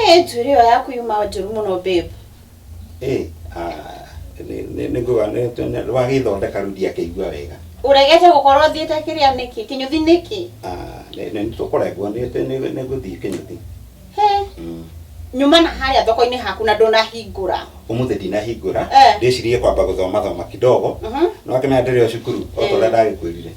Ĩ njuĩrĩ ĩyo yaku yuma njũru mũno babe. Ĩ, ah, nĩ- nĩ- nĩngũga nĩ- wagĩthondeka rĩu ndiakĩigua wega. Ũregete gũkorwo ũthiĩte kĩrĩa nĩkĩ? Kĩnyũthi nĩkĩ? Ah, nĩ- nĩ tũkũrengwo nĩ nĩ- nĩ ngũthiĩ kĩnyũthi. He. Nyuma na harĩa thoko-inĩ haku na ndũnahingũra. Ũmũthĩ ndinahingũra, Eh. ndĩcirie kwamba gũthoma thoma kidogo. No akĩmenya ndĩrĩ o cukuru, o ta ũrĩa ndagĩkwĩrire.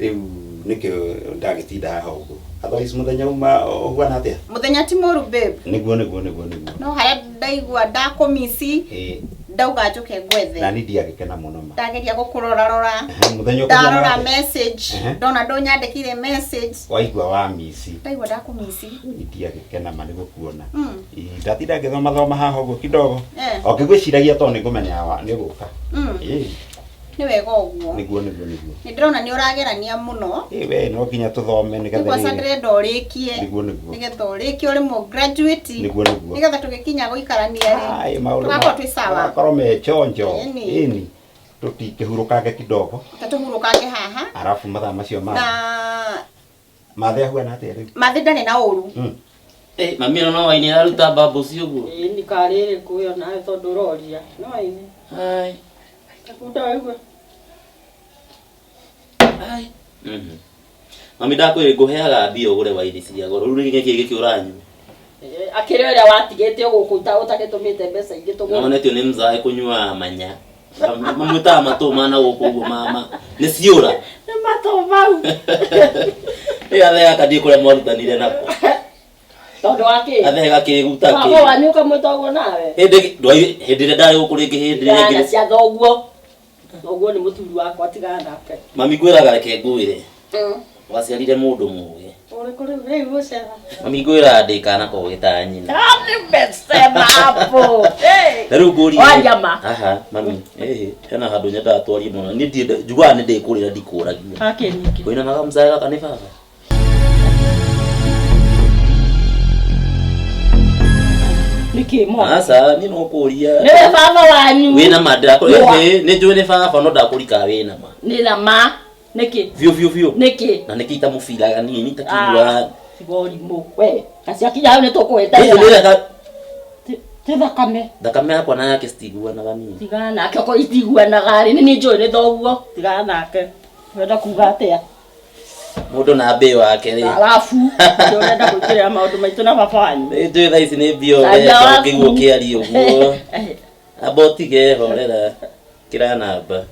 Rĩu nĩkĩo ndagĩtinda haha ũguo. Otherwise mũthenya uma ũhuana atĩa? Mũthenya ti mũru babe. Nĩguo nĩguo nĩguo nĩguo. No harĩa ndaigua ndakũmici Ĩĩ, ndauga njũke ngwethe. na niĩ ndiagĩkena mũno ma. Ndageria gũkũrorarora. Ehe, Mũthenya ũkũhuana Ndarora atĩa? message. Ehe. Ndona ndũnyandĩkire message. Waigua wa mici. Ndaigua ndakũmici. Niĩ ndiagĩkena ma nĩ gũkuona. Ĩĩ, ndatinda ngĩthoma thoma haha ũguo kidogo. Eh. O ngĩgwĩciragia tondũ nĩ ngũmenya wa nĩ ũgũka. Ĩĩ, Nĩ wega ũguo. nĩguo nĩguo nĩguo. Nĩ ndĩrona nĩ ũragerania mũno. Ĩĩ we no nginya tũthome nĩgetha Nĩguo aca rĩrĩ. ndĩrenda ũrĩkie. Nĩguo nĩguo. Nĩgetha ũrĩkie ũrĩ mũ graduate. Nĩguo nĩguo. Nĩgetha tũgĩkinya gũikarania rĩ. Ai, maũndũ Tũgakorwo twĩ sawa. Magakorwo me chonjo. Ĩni. Ĩni. Tũtikĩhurũkange kidogo. Ta tũhurũkange haha. Arabu mathaa macio ma Na mathe ahuana atĩa rĩu? mathĩ ndarĩ na ũru. Eh, mami ĩno no waini araruta bubbles ũguo. Ĩĩ nĩ karĩrĩ kũyo nawe tondũ ũroria. No waini. Ai. Takunda waigua. Ai. Mhm. Mami ndakwĩrĩ ngũheaga mbia ũgũre waini cia goro. Rĩu nĩ kĩĩ gĩkĩ ũranyua? Akĩrĩ ũrĩa watigĩte gũkũ ũtagĩtũmĩte mbeca ingĩ tũgũre. Nonetio nĩ mzae kũnyuaga manya. Mamwĩtaga matũ mana gũkũ ũguo mama. Nĩ ciũra. Nĩ matũ mau. Ĩ athe gaka ndiĩ kũrĩa mwarutanire nako. Tondũ wa kĩ? Athe gakĩguta Baba kĩ. wanyu ũkamwĩta ũguo nawe. Hĩndĩ ndwai hĩndĩ ĩrĩa ndarĩ gũkũ rĩngĩ hĩndĩ ĩrĩa Tigana ĩngĩ. cia thoguo. Thoguo nĩ mũthuri wakwa tigana nake. Mami ngwĩraga reke ngwĩre. Waciarire mũndũ mũgĩ. Ũrĩkũ rĩu rĩu gũcera. Mami ngwĩraga ndĩ kana kogĩ ta nyina. Nimesema hapo. Hey. Na rĩu ngũrie. Waria ma. Aha, mami. Ĩhĩ, hena handũ nyendaga twarie mũno. Niĩ ndienda njugaga nĩ ndĩkũrĩra ndikũragia. Hake ningĩ. Kũinanaga mzae gaka nĩ baba. Nĩkĩ mwana? Aca, niĩ no kũria. Nĩwe baba wanyu. Wĩna ma ndĩrakũ. Nĩwa. Ĩhĩ, nĩ njũĩ nĩ baba no ndakũrika wĩna ma. Nĩ na ma. Nĩkĩ? Biũ biũ biũ. Nĩkĩ? Na nĩkĩ itamũbiraga niĩ niĩ itakĩiguaga. Tiga ũrimũ. We, na ciakinya hau nĩ Ĩhĩ tũkũhĩtania. nĩ reka Ti thakame. thakame yakwa na yake citiguanaga niĩ. Tigana nake okorwo itiguanaga rĩ, nĩ niĩ njũĩ nĩ thoguo. Tigana nake. Ũrenda kuga atĩa? Mũndũ na mbĩũ wake rĩ. Alafu, ndio ũrenda kũingĩrĩra maũndũ maitũ na baba wanyu. Nĩ njũĩ thaa ici nĩ mbia Caria ũrenda waku. ũngĩigua ũkĩaria ũguo. Eh, Amba ũtige horera kĩra namba.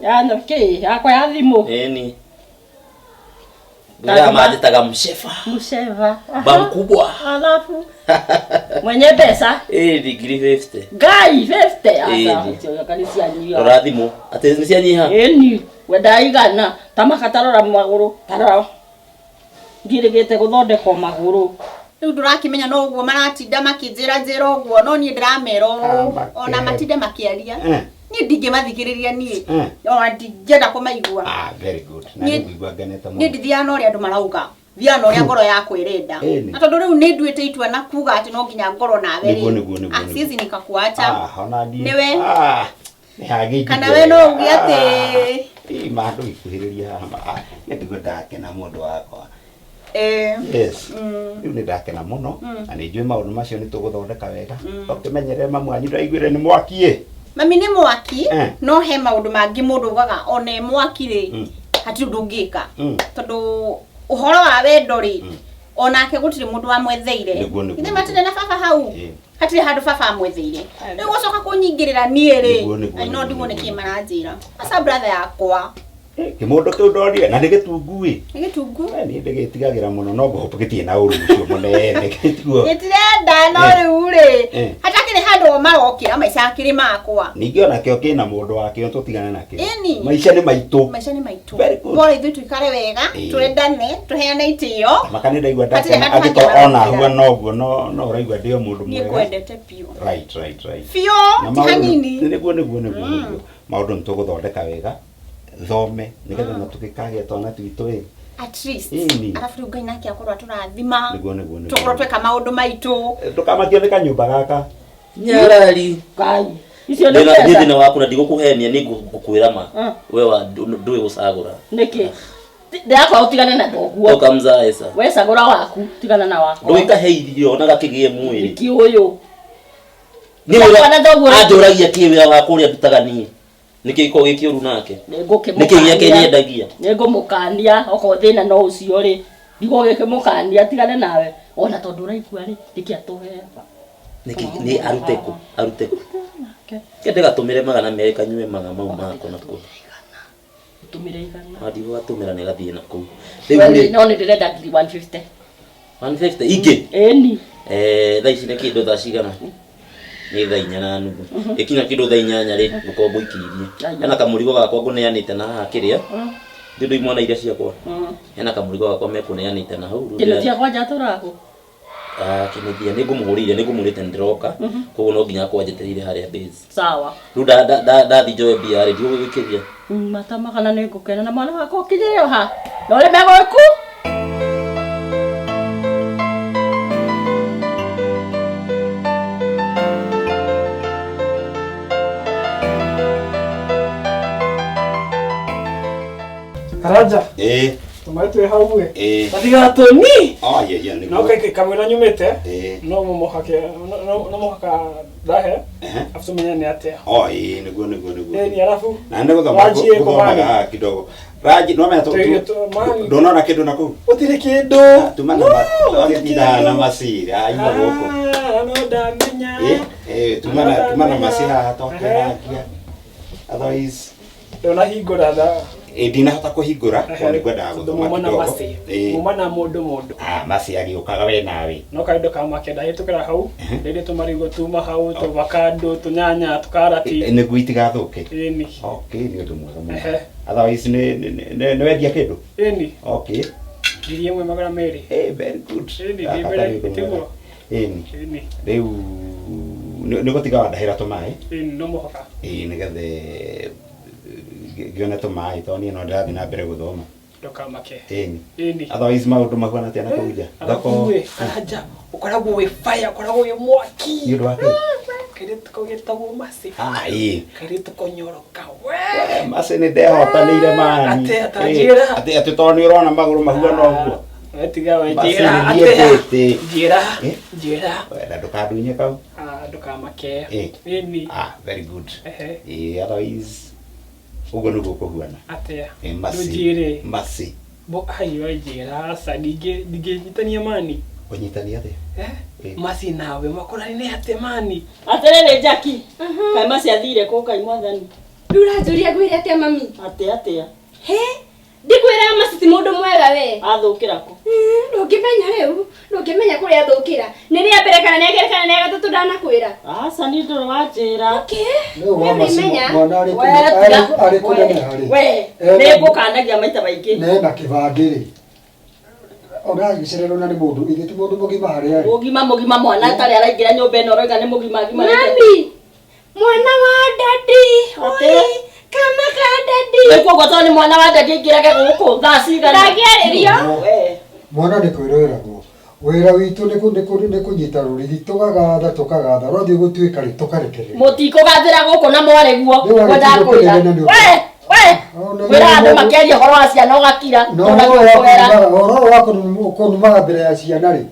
Ya kĩ? Yakwa ya thimũ. Ĩni. Ngwĩraga manjĩtaga mshefa. Msheva. Ba mkubwa. Alafu mwenye mbeca Ĩni 50,000. Ngai 50 Ĩni. aca icio nĩ cianyiha. Rora thimũ. Atĩ nĩ cianyiha? Ĩni wendaga igana ta maka tarora magũrũ tarora ngirĩgĩte gũthondekwo magũrũ. Rĩu ndũrakĩmenya no ũguo maratinda makĩnjĩra njĩra ũguo no niĩ ndĩramera ũũ Ah, ona matinde makĩaria. Eh. Niĩ ndingĩmathikĩrĩria niĩ. Eh. Ona ndingĩenda kũmaigua. Ah, very good. Na Niĩ- nĩ ngũigua ngenete Niĩ mũno. ndithiaga na ũrĩa andũ marauga. Thiaga na ũrĩa ngoro yakwa ĩrenda. Ĩni. Na tondũ rĩu nĩ nduĩte itua na kuga atĩ no nginya ngorwo nawe Nĩguo, rĩ. nĩguo, nĩguo, Ah, nĩguo. siwezi nikakuacha. Ah, ona niĩ. Nĩwe. Ah, nĩ hangĩ Kana njigua we no wega. uge atĩ- Ah, ĩ, ma ndũgĩkuhĩrĩria haha ma. Ah, nĩ ndigua ndakena mũndũ wakwa. Eh. Yes. Rĩu nĩ ndakena mũno na nĩ njũĩ maũndũ macio nĩ tũgũthondeka wega. Ũkĩmenyerere mamu wanyu ndaiguire nĩ mwaki ĩ. Mami nĩ mwaki Eh. no he maũndũ mangĩ mũndũ ugaga ona e mwaki rĩ hatirĩ ũndũ ũngĩka tondũ ũhoro wa wendo rĩ onake gũtirĩ mũndũ wamwetheire Nĩguo, nĩguo, ithe nĩguo. matirĩ na baba hau Ĩ. hatirĩ handũ baba amwetheire rĩu gũcoka kũnyingĩrĩra niĩ rĩ Nĩguo, nĩguo, ai no nĩguo, ndigwo nĩguo. nĩkĩ maranjĩra aca brother yakwa Eh, Kĩmũndũ kĩu ndonire na nĩ gĩtungu ĩ. nĩ gĩtungu We niĩ ndĩgĩtigagĩra mũno no ngũhope gĩtirĩ na ũru ũcio mũnene gĩtiguo. gĩtirenda no Eh. rĩu rĩ Eh. hatakĩrĩ handũ o marokĩra maica akĩrĩ makwa Ningĩ onakĩo kĩna mũndũ wakĩo tũtigane nakĩo. Ĩni. Maica nĩ maitũ. maica nĩ maitũ Very good. bora ithuĩ tuikare wega Ĩĩ. twendane tũheane itĩo Maka nĩ ndaigua Hatirĩ ndakena handũ angĩkorwo hangĩ ona marokĩra. hua noguo no no ũraigua ndĩ o mũndũ niĩ mwega. ngwendete biũ Right, right, right. biũ Na ti maũndũ- hanini Nĩguo nĩguo nĩguo nĩguo. Maũndũ nĩ tũgũthondeka wega. Thome nĩgetha na tũgĩkagĩa twana twitũ ĩ. at least Ĩni. arabu rĩu ngai nake akorwo atũrathima Nĩguo nĩguo nĩguo. tũkorwo tweka maũndũ maitũ Ndũkamakio nĩ kanyũmba gaka. Nyarari. Ngai. Icio nĩ Niĩ mbeca. thĩna waku na ndigũkũhenia nĩ ngũkwĩra ma. Mm. We wa ndũĩ gũcagũra. Nĩkĩ? Ndĩrakwa ũtigane na thoguo. Ũkamzae sa. We cagũra waku, tigana na wakwa. Ndũgĩkahe irio na gakĩgĩe mwĩrĩ. Nĩkĩ ũyũ? Nĩ Ndakwa wĩra na thoguo. anjũragia kĩ wĩra wa kũrĩa ndutaga niĩ. Nĩkĩ gĩkoragwo gĩ kĩũru nake? Nĩkĩ gĩake nyendagia? Nĩngũmũkania okorwo thĩna no ũcio rĩ. Ndigũgĩkĩmũkania tigane nawe. Ona tondũ ũraigua rĩ, nĩkĩ atũheaga? Nĩkĩ nĩ arute kũ? Arute kũ? Kende gatũmĩre 200 kanyue maga mau mako na kũu. Ũtũmĩre igana. Wandigũ gatũmĩra nĩ gathiĩ na kũu. We Rĩu rĩ no nĩ ndĩrenda ngiri 150. 150 ingĩ? Ĩni. Thaa ici nĩ kĩndũ thaa cigana? Nĩ thaa 4:30. Ĩkinya kĩndũ thaa 8 rĩ, ngũkorwo ngũikĩirie. Hena kamũrigo gakwa ngũneanĩte na haha kĩrĩa. Ndĩ ndũ imwana iria ciakwa. Hena kamũrigo gakwa mekũneanĩte na hau. Rĩu Kĩnũthia kwanja atũraga kũ? Kĩnũthia nĩ ngũmũhũrĩire, nĩ ngũmwĩrĩte nĩ ndĩroka. Koguo no nginya akorwo anjetereire harĩa base. Sawa. Rĩu ndathiĩ njoe mbia rĩ, ndigũgĩgĩkĩria. Mata magana nĩ ngũkena na mwana wakwa ũkinyĩre o ha. Na ũrĩa megũgĩku. Karanja, Ĩĩ. tũmaĩ twĩ hau ĩ. Ĩĩ. Gatigatũni. Oh, yeah, yeah, No nĩguo. kaike kamwĩra nyumĩte. Ĩĩ. No mũhaka no mũhaka ndahe. Ehe. Afu tumenye nĩ atĩa. Oh, ĩĩ, nĩguo nĩguo nĩguo. Ĩĩ ni arabu. Na nĩ gũthoma Ranji ĩkũ gũthomaga mani. haha kidogo. Ranji, no menya Mani. ndũnona kĩndũ na kũu? Gũtirĩ kĩndũ. Tuma na No, gũtirĩ tũgĩtindaga na kĩndũ. maci, aima gũkũ. Ah, no ndamenya. Ĩĩ, ĩĩ, tuma na maci haha twakĩrangia. Otherwise, Ndũnahingũra tha. ĩĩ ndinahota kũhingũra, tondũ nĩ ngwendaga Tondũ gũthoma muma na kidogo. maci. Ĩĩ. Muma na mũndũ mũndũ. Ah, maci agĩũkaga we nawe. No kaĩndũ ka make ndahĩtũkĩra hau. Rĩrĩ tũmarigũ tuma hau, tũvakando, tũnyanya, tũkarati. Nĩguo itigathũke. Ĩni. Okay, nĩ ũndũ mwega mũno. Ehe. Otherwise nĩ wendia kĩndũ? Ĩni. Okay. 1200. Eh, very good. Ĩni, Gaka ndĩ mbere, nĩ ũndũ mwega. tiguo? Ĩni. Ĩni. Rĩu nĩ gũtiga wandahĩra tũmaĩ. Ĩni, no mũhaka. Ĩĩ nĩgetha ngĩone tũmaĩ tondũ niĩ no ndĩrathiĩ na mbere gũthoma. Ndũkamake. Ĩni. Ĩni. Otherwise maũndũ mahuana atĩa na kũu nja? Thoko. Arabu ĩ, Karanja, ũkoragwo wĩ fire, ũkoragwo wĩ mwaki. Nĩ ũndũ wa kĩ? Kairĩtu kau getagwo Mercy. Ah, ĩĩ. Kairĩtu konyoroka we. Maci nĩ ndehotanĩire mani. Atĩa, ta njĩra. Atĩ atĩ tondũ nĩ ũrona magũrũ mahuana ũguo. We tiga we Mercy njĩra nĩ atĩa. ndiendete. Njĩra. Eh? Njĩra. Wenda ndũkandunye kau. Ah, ndũkamake. Ĩ. Ĩni. Ah, very good. Ehe. Ĩĩ, otherwise ũguo nĩguo kũhuana. Atĩa. Ĩ, Mercy. Ndũnjĩre. Mercy. Bo ai we njĩra aca ndingĩnyitania mani. Ũnyitania atĩa? Eh? Ĩ. Mercy nawe makorani atĩa mani? Atĩrĩrĩ Jackie. Kaĩ maci athire kũ Ngai mwathani? Rĩu ũranjũria ngwĩre atĩa mami? Atĩa atĩa? He? Ndikwĩraga Mercy ti mũndũ mwega we. Athũkĩra kũ? Ndũngĩmenya rĩu, ndũngĩmenya kũrĩa athũkĩra. Nĩ rĩa mbere kana nĩ rĩa kerĩ kana nĩ rĩa gatatũ ndanakwĩra. Aca niĩ ndũrĩ wanjĩra. Okay. Rĩu wa Mercy Nĩũrĩmenya. mwana arĩ We, tiga. arĩ kũneneha rĩ. We, Ena- nĩ ngũkanagia maita maingĩ. Na ena kĩbandĩ rĩ. Ũragĩcererwo na nĩ mũndũ, ithe ti mũndũ mũgima harĩa arĩ. Mũgima mũgima mwana atarĩ araingĩra nyũmba ĩno ũroiga nĩ mũgima agimarĩte. Mami, mwana wa dadi. Atĩ? Oi, kama ka dadi. Rĩu koguo tondũ nĩ mwana wa ndadi aingĩrage gũkũ thaa cigana? Ndangĩarĩrio. We. Mwana nĩ kwĩroreragwo. Wĩra witũ nĩ kũnyita rũrigi tũgagatha tũkagatha rwathiĩ gũtuĩka rĩ tũkarekereria. Mũtikũgathĩra gũkũ na mwarĩguo. Rĩu Ngwendaga arĩkia kwĩra. kũnegena nĩ ũndũ. We, we. Kwĩra andũ makĩaria ũhoro wa ciana ũgakira. No Ũgathiĩ ũhoro wa kũgera. ũhoro wa kũnumaga mbere ya ciana rĩ.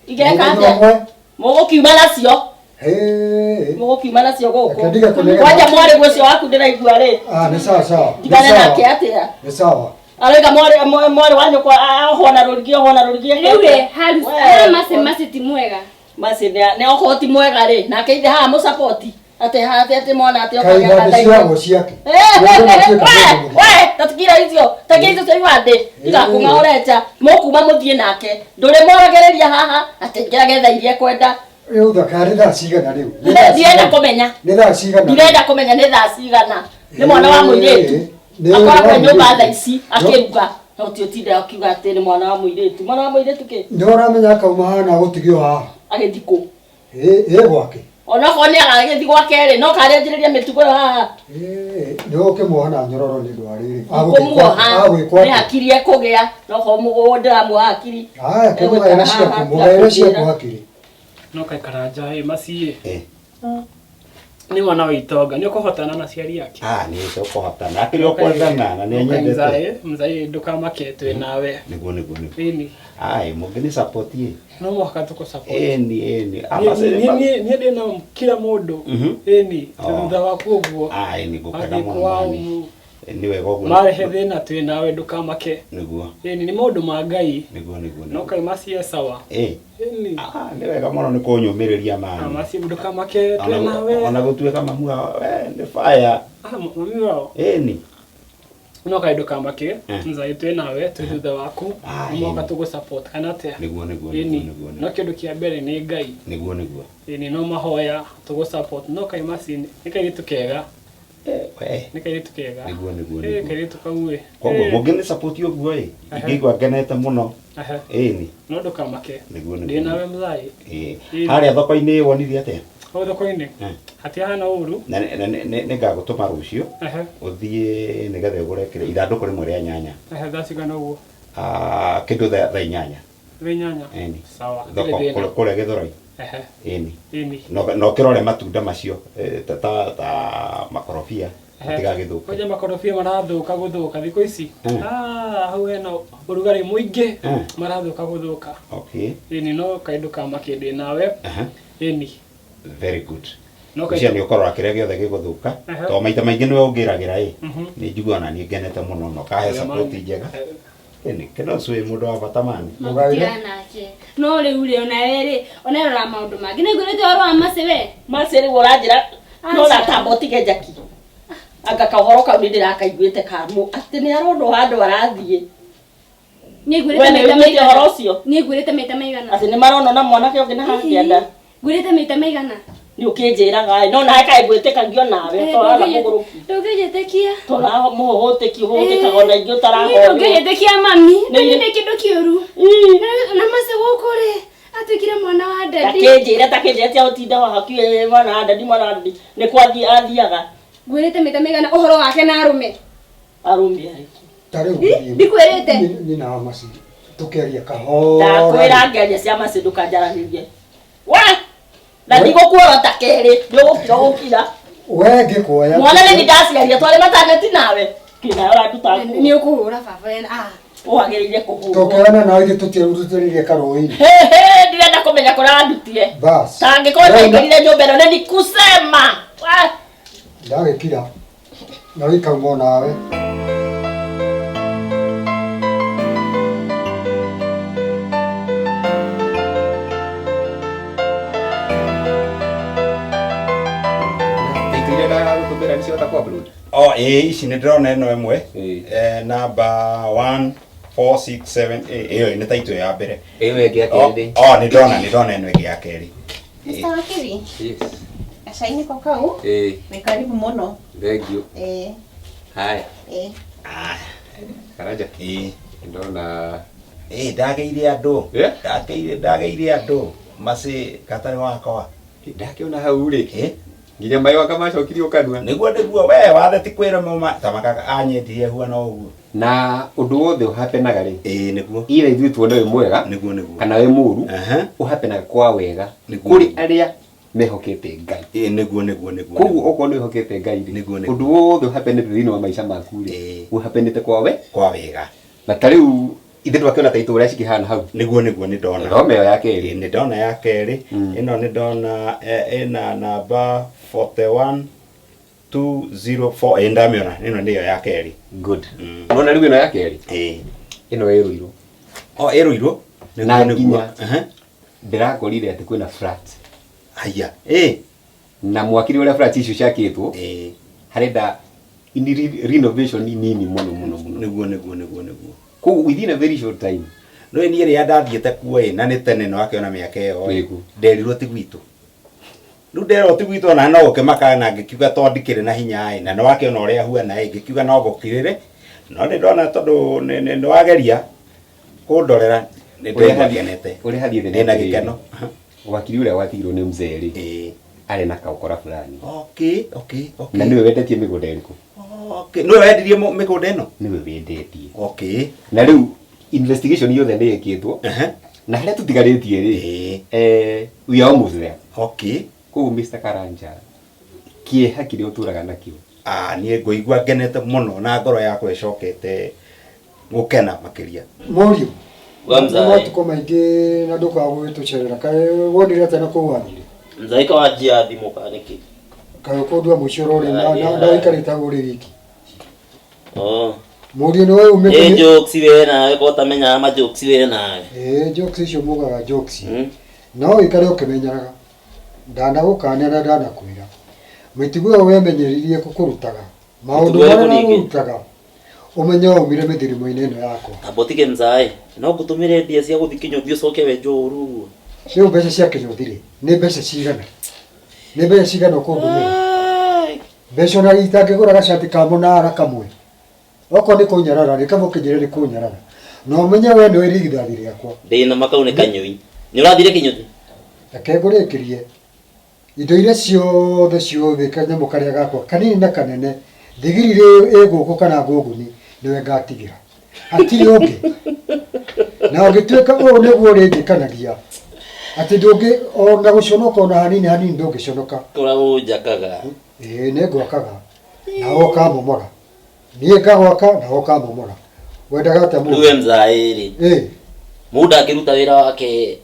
Igeka Mũthenya atĩa? ũmwe, Mũgũkiuma nacio. hĩ, Mũgũkiuma nacio gũkũ. Reke ndige kũnegena. Kwanja mwarĩguo ũcio waku ndĩraigua rĩ. Ah, nĩ sawa sawa. Nĩ Ndigane sawa. nake atĩa? Nĩ sawa. Aroiga mwarĩ wa nyũkwa ohwo na rũrigi ohwo na rũrigi. Rĩu rĩ, Harus, We. ara Mercy Mercy ti mwega. Mercy nĩ okorwo ti mwega rĩ nake ithe haha mũsapoti atĩ atĩ atĩ mwana atĩ Kaĩ ibandĩ ciagwo ciake. Mũndũ atuĩka mũndũ mũgima. we tatikira icio takia icio cia ibandĩ tigakũng'aũre nja mũkuma mũthiĩ nake ndũrĩ moragĩrĩria haha atĩ ingĩrage thaa iria ekwenda. Rĩu thaka nĩ thaa cigana rĩu? Nĩ thaa Ndirenda cigana? kũmenya. Nĩ thaa cigana? Ndirenda kũmenya nĩ thaa cigana. Nĩ mwana wa mũirĩtu. Nĩ Akoragwo wa nyũmba mũirĩtu. thaa ici akĩruga. No ti ũtinde akiuga atĩ nĩ mwana wa mũirĩtu. Mwana wa mũirĩtu kĩ? Nĩ ũramenya akauma hana gũtigio haha. Agĩthiĩ kũ? Ĩ gwake. Onokorwo nĩ agagĩthiĩ gwake rĩ, no karĩanjĩrĩria mĩtugo ĩyo haha. Nĩ ũkĩmuoha na nyororo nĩ ũndũ wa rĩrĩ. Kũmuoha Agwĩkwo nĩ atĩa? hakiri ekũgĩa. Nokorwo mũgũnda ndĩramuoha hakiri. Aya, kĩmũgaĩre ciaku, mũgaĩre ciaku hakiri. No kaikara nja ĩ Mercy ĩ. Ĩ. Nĩ mwana wa itonga nĩ ũkũhotana na aciari ake. Ah, nĩ tũkũhotana. Akĩrĩ o kwendana na nĩ anyendete. Mzae, mzae ndũkamake twĩ nawe. Nĩguo nĩguo nĩguo. Ĩni, Ai, mũngĩni support ĩ. no mũhaka tũkũ support. Ĩni ĩni. Niĩ ndĩ na kila mũndũ. Ĩni, Oh. thutha waku ũguo. Ai, nĩ ngũkena Wathiĩ mũno kwao mani. Nĩ wega ũguo. marehe thĩna twĩ nawe ndũkamake. Nĩguo. Ĩni, nĩ maũndũ ma Ngai. Nĩguo nĩguo. No nĩguo. kaĩ macie sawa. Ĩ. Ĩni, Ah, nĩ wega mũno nĩ kũnyũmĩrĩria mani. macie ndũkamake twĩ nawe. Ona gũtuĩka mamu wao, we nĩ fire. Ah, mami wao. Ĩni. No kaĩ ndũkamake, Eh. mzae twĩ nawe twĩ thutha waku. Ah, No mũhaka ĩni. tũgũ support kana atĩa? Nĩguo nĩguo Ĩni, nĩguo nĩguo. no kĩndũ kĩa mbere nĩ Ngai. Nĩguo nĩguo. Ĩni no mahoya tũgũ support no kaĩ macini nĩ kairĩtu kega Eh, we. nĩ kairĩtu kega. Nĩguo nĩguo Ĩ, nĩguo. kairĩtu kau ĩ. Koguo Ĩ, mũngĩni support ũguo ĩ, ingĩigua ngenete mũno. ehe, Ĩni. no ndũkamake. Nĩguo Ndĩ nĩguo. nawe mzae. Ĩ. Ĩni. Harĩa thoko-inĩ wonire atĩa? Hau thoko-inĩ Eh. hatihana ũru. Na nĩ ngagũtũma rũciũ Ehe, ũthiĩ nĩgetha ũgũre kĩrĩa ithandũkũ rĩmwe rĩa nyanya. ehe, thaa cigana ũguo? Ah, kĩndũ thaa 8. Thaa 8. Ĩni. Sawa, Thoko hatirĩ thĩna. kũrĩa Gĩthũrai. Ehe, Ĩni. ĩni. No kĩrore matunda macio eh, ta ta ta makorobia Ehe. matigagĩthũke. Kwanja makorobia marathũka gũthũka thikũ ici. Mm. Ah, hau hena ũrugarĩ mũingĩ. Mm. Marathũka gũthũka. Okay. Ĩni no kaĩ ndũkamake ndĩ nawe. Aha. Ĩni. Very good. No Ũcio kaĩ nĩ ũkũrora kĩrĩa gĩothe gĩgũthũka. Aha. Tondũ maita maingĩ nĩwe ũngĩragĩra ĩ. Mhm. Nĩ njiguaga na niĩ ngenete mũno na ũkahe support njega. Ĩni, kĩno ũcio wĩ mũndũ wa bata mani. Mũgaĩre. Tiga nake no rĩu rĩ onawe rĩ onerora maũndũ mangĩ nĩ ngwĩrĩte ũhoro wa maci we Maci rĩu ũranjĩra no Aca. ratamba ũtige njaki. Anga kaũhoro kau nĩ ndĩrakaiguĩte kamũ atĩ nĩ aronwo handũ arathiĩ. niĩ We ngwĩrĩte nĩ maita ũiguĩte maigana ũhoro ũcio? niĩ ngwĩrĩte maita maigana Atĩ nĩ maronwo na mwanake ũngĩ na haha kĩanda. ngwĩrĩte maita maigana Nĩ ũkĩnjĩraga ĩ no nawe kaĩ ngwĩtĩkagio nawe Eh, tũraga mũgũrũki. ndũngĩnjĩtĩkia Tũra mũhũhũtĩki ũhũtĩkaga ona ingĩ Niĩ ũtarahoywo. ndũngĩnjĩtĩkia mami Nĩ- nĩ nĩ kĩndũ kĩũru Ii. na maci gũkũ rĩ atuĩkire mwana wa ndadi Takĩnjĩre takĩnjĩre tia ũtinde haha mwana wa ndadi mwana wa ndadi nĩ kwathiĩ athiaga ngwĩrĩte maita maigana ũhoro wake na arũme arũme arĩkũ. Ta rĩu Ĩ, niĩ- ndikwĩrĩte. niĩ- niĩ na Maci tũkĩaria kahora. Ndakwĩra ngeria cia maci ndũkanjaranĩrie. We! Na ndigũkuorota kerĩ nĩ ũgũkira ũgũkira. We ngĩkuoya. Mwana nĩ niĩ ndaciaria twarĩ mataneti nawe. Kĩnayo ũranduta nguo. nĩ ũkũhũra baba ah Wagĩrĩire kũhũrwo. Tũkĩoyana nawe ithuĩ tũtiarutĩrĩrie karũĩ-inĩ. He he ndirenda kũmenya kũrĩa wandutire. Bas. Tangĩkorwo Rĩu ndaingĩrire nyũmba ĩno nĩ nikusema. We! Ndagĩkira. Na wĩkauma o nawe. Taito iria ndagagũtũmĩra nĩ ciahota kũ-upload? Oh, ĩ ici nĩ ndĩrona ĩno ĩmwe. Ĩ. Eh, namba 1 4 6 7 8 ĩyo nĩ taito ya mbere. Ĩyo ĩngĩ ya Oh, kerĩ. oh, nĩ ndona nĩ ndona ĩno ĩngĩ ya kerĩ. Mr. Wakiri, Yes. gacainĩ ko kau Ĩ, wĩ karibu mũno. thank you. Ĩ, Haya, ĩ. Ah, Karanja. ĩ. Ndona Ĩ, ndageire andũ. Eh? Ndageire ndageire andũ. Maci gatarĩ wakwa. ndakĩona hau rĩ Ĩ, nginya maĩ waka macokirio kanua nĩguo nĩguo we wathe ti kwĩra mama ta makaka anyendirie huana ũguo. na ũndũ wothe ũhapenaga rĩ Ĩ, nĩguo. ira ithuĩ tuone wĩ mwega Nĩguo nĩguo. kana wĩ mũũru Aha. ũhapenaga kwa wega Nĩguo. kũrĩ arĩa mehokete Ngai Ĩ, nĩguo nĩguo nĩguo. koguo okorwo nĩ wĩhokete Ngai rĩ Nĩguo, nĩguo. ũndũ wothe ũhapenete thĩinĩ wa maica maku rĩ Ĩ. ũhapenete kwa we Kwa wega. na ta rĩu ithe twakĩona ta itũra cikĩhana hau Nĩguo nĩguo nĩ ndona. thome ĩyo ya kerĩ Ĩ, nĩ ndona ya kerĩ Mm. ĩno nĩ ndona eh, ĩna namba 41 204 ĩ ndamĩona ĩno nĩyo ya kerĩ. good Mm. nona rĩu ĩno ya kerĩ Ĩ. ĩno ĩrũirwo O ĩrũirwo. Na Nĩguo nĩguo. nginya- Aha. ndĩrakorire atĩ kwĩna flat Haya. Ĩ. na mwakiri ũrĩa flat icio ciakĩtwo Ĩ. harenda ini renovation nini mũno mũno mũno Nĩguo nĩguo nĩguo nĩguo. koguo within a very short time No niĩ rĩrĩa ndathiĩte kuo ĩ na nĩ tene no akĩona mĩaka ĩyo ĩ. Nĩguo. Nderirwo ti gwitũ. Rĩu nderwo ti gwitũ ona no gũkĩmaka na ngĩkiuga to ndikĩrĩ na hinya ĩ na nĩ wakĩona ũrĩa huana ĩ ngĩkiuga no ngũkirĩre no nĩ ndona tondũ nĩ wageria kũndorera nĩ ndĩraigua ngenete. ũrĩa hathiĩte nĩ Ndĩna atĩrĩrĩ, gĩkeno. wakiri ũrĩa watigirwo nĩ mzee rĩ Ĩ. arĩ na kaũkora fulani Okay, okay, okay. na nĩwe wendetie mĩgũnda ĩrĩkũ Okay, nĩwe wendirie mĩgũnda ĩno? nĩwe wendetie Okay. na rĩu investigation yothe nĩ ĩkĩtwo Aha. na harĩa tũtigarĩtie rĩ Ĩ. eh, we are almost there Okay. koguo Mr. Karanja Kĩeha kĩrĩa ũtũraga nakĩo. Ah, niĩ ngũigua ngenete mũno na ngoro yakwa ĩcokete gũkena makĩria. Mũriũ. Wa mzae. Nĩ matukũ maingĩ na ndũkaga gũgĩtũcerera. Kaĩ wonire atĩa na kũu wathire? Mzae ka wanjia thimũ kana nĩkĩ? Kaĩ ũkũndua mũico ũrorĩ na ũikarĩte hau ũrĩ wiki. Oh. Mũriũ nĩ we umĩte. Ĩ jokes we nawe ko ũtamenyaga ma jokes we nawe. Ĩ jokes icio mugaga jokes. No ũikare ũkĩmenyeraga. Ndanagũkania na ndanakwĩra. Mĩtugo ĩyo wemenyeririe kũkũrutaga. Maũndũ Mĩtugo ĩrĩkũ marĩa ningĩ? ndagũrutaga ũmenye waumire mĩthirimo-inĩ ĩno yakwa. Amba ũtige mzae. No ngũtũmĩre mbia cia gũthiĩ kĩnyũthi ũcoke wenjwo ũru ũguo. Rĩu mbeca cia kĩnyũthi rĩ, nĩ mbeca cigana? Nĩ mbeca cigana ũkũndũmĩra? Mbeca ona itangĩgũra gacati ka mũnara kamwe. Okorwo nĩ kũnyarara rĩ, kaba ũkĩnjĩre nĩ kũnyarara. Na ũmenye we nĩwe irigithathi rĩakwa. Ndĩna ma kau nĩ kanyũi. Nĩ ũrathire kĩnyũthi? Reke ngũrĩkĩrie. Indo iria ciothe ciothe kanyamũ karĩa gakwa kanini na kanene, thigiri ĩ gũkũ kana ngũngũni, nĩwe ngatigĩra. Hatirĩ ũngĩ. Na ũngĩtuĩka ũũ nĩguo ũrĩnjĩkanagia, atĩ ndũngĩ ona gũconoka ona hanini hanini ndũngĩconoka. Kũrĩa ũnjakaga. Ĩĩ nĩ ngwakaga nawe ũkamomora. Niĩ ngagwaka nawe ũkamomora. Wendaga atĩa Rĩu we mũndũ? mzae rĩ. Ĩĩ. Mũndũ akĩruta wĩra wake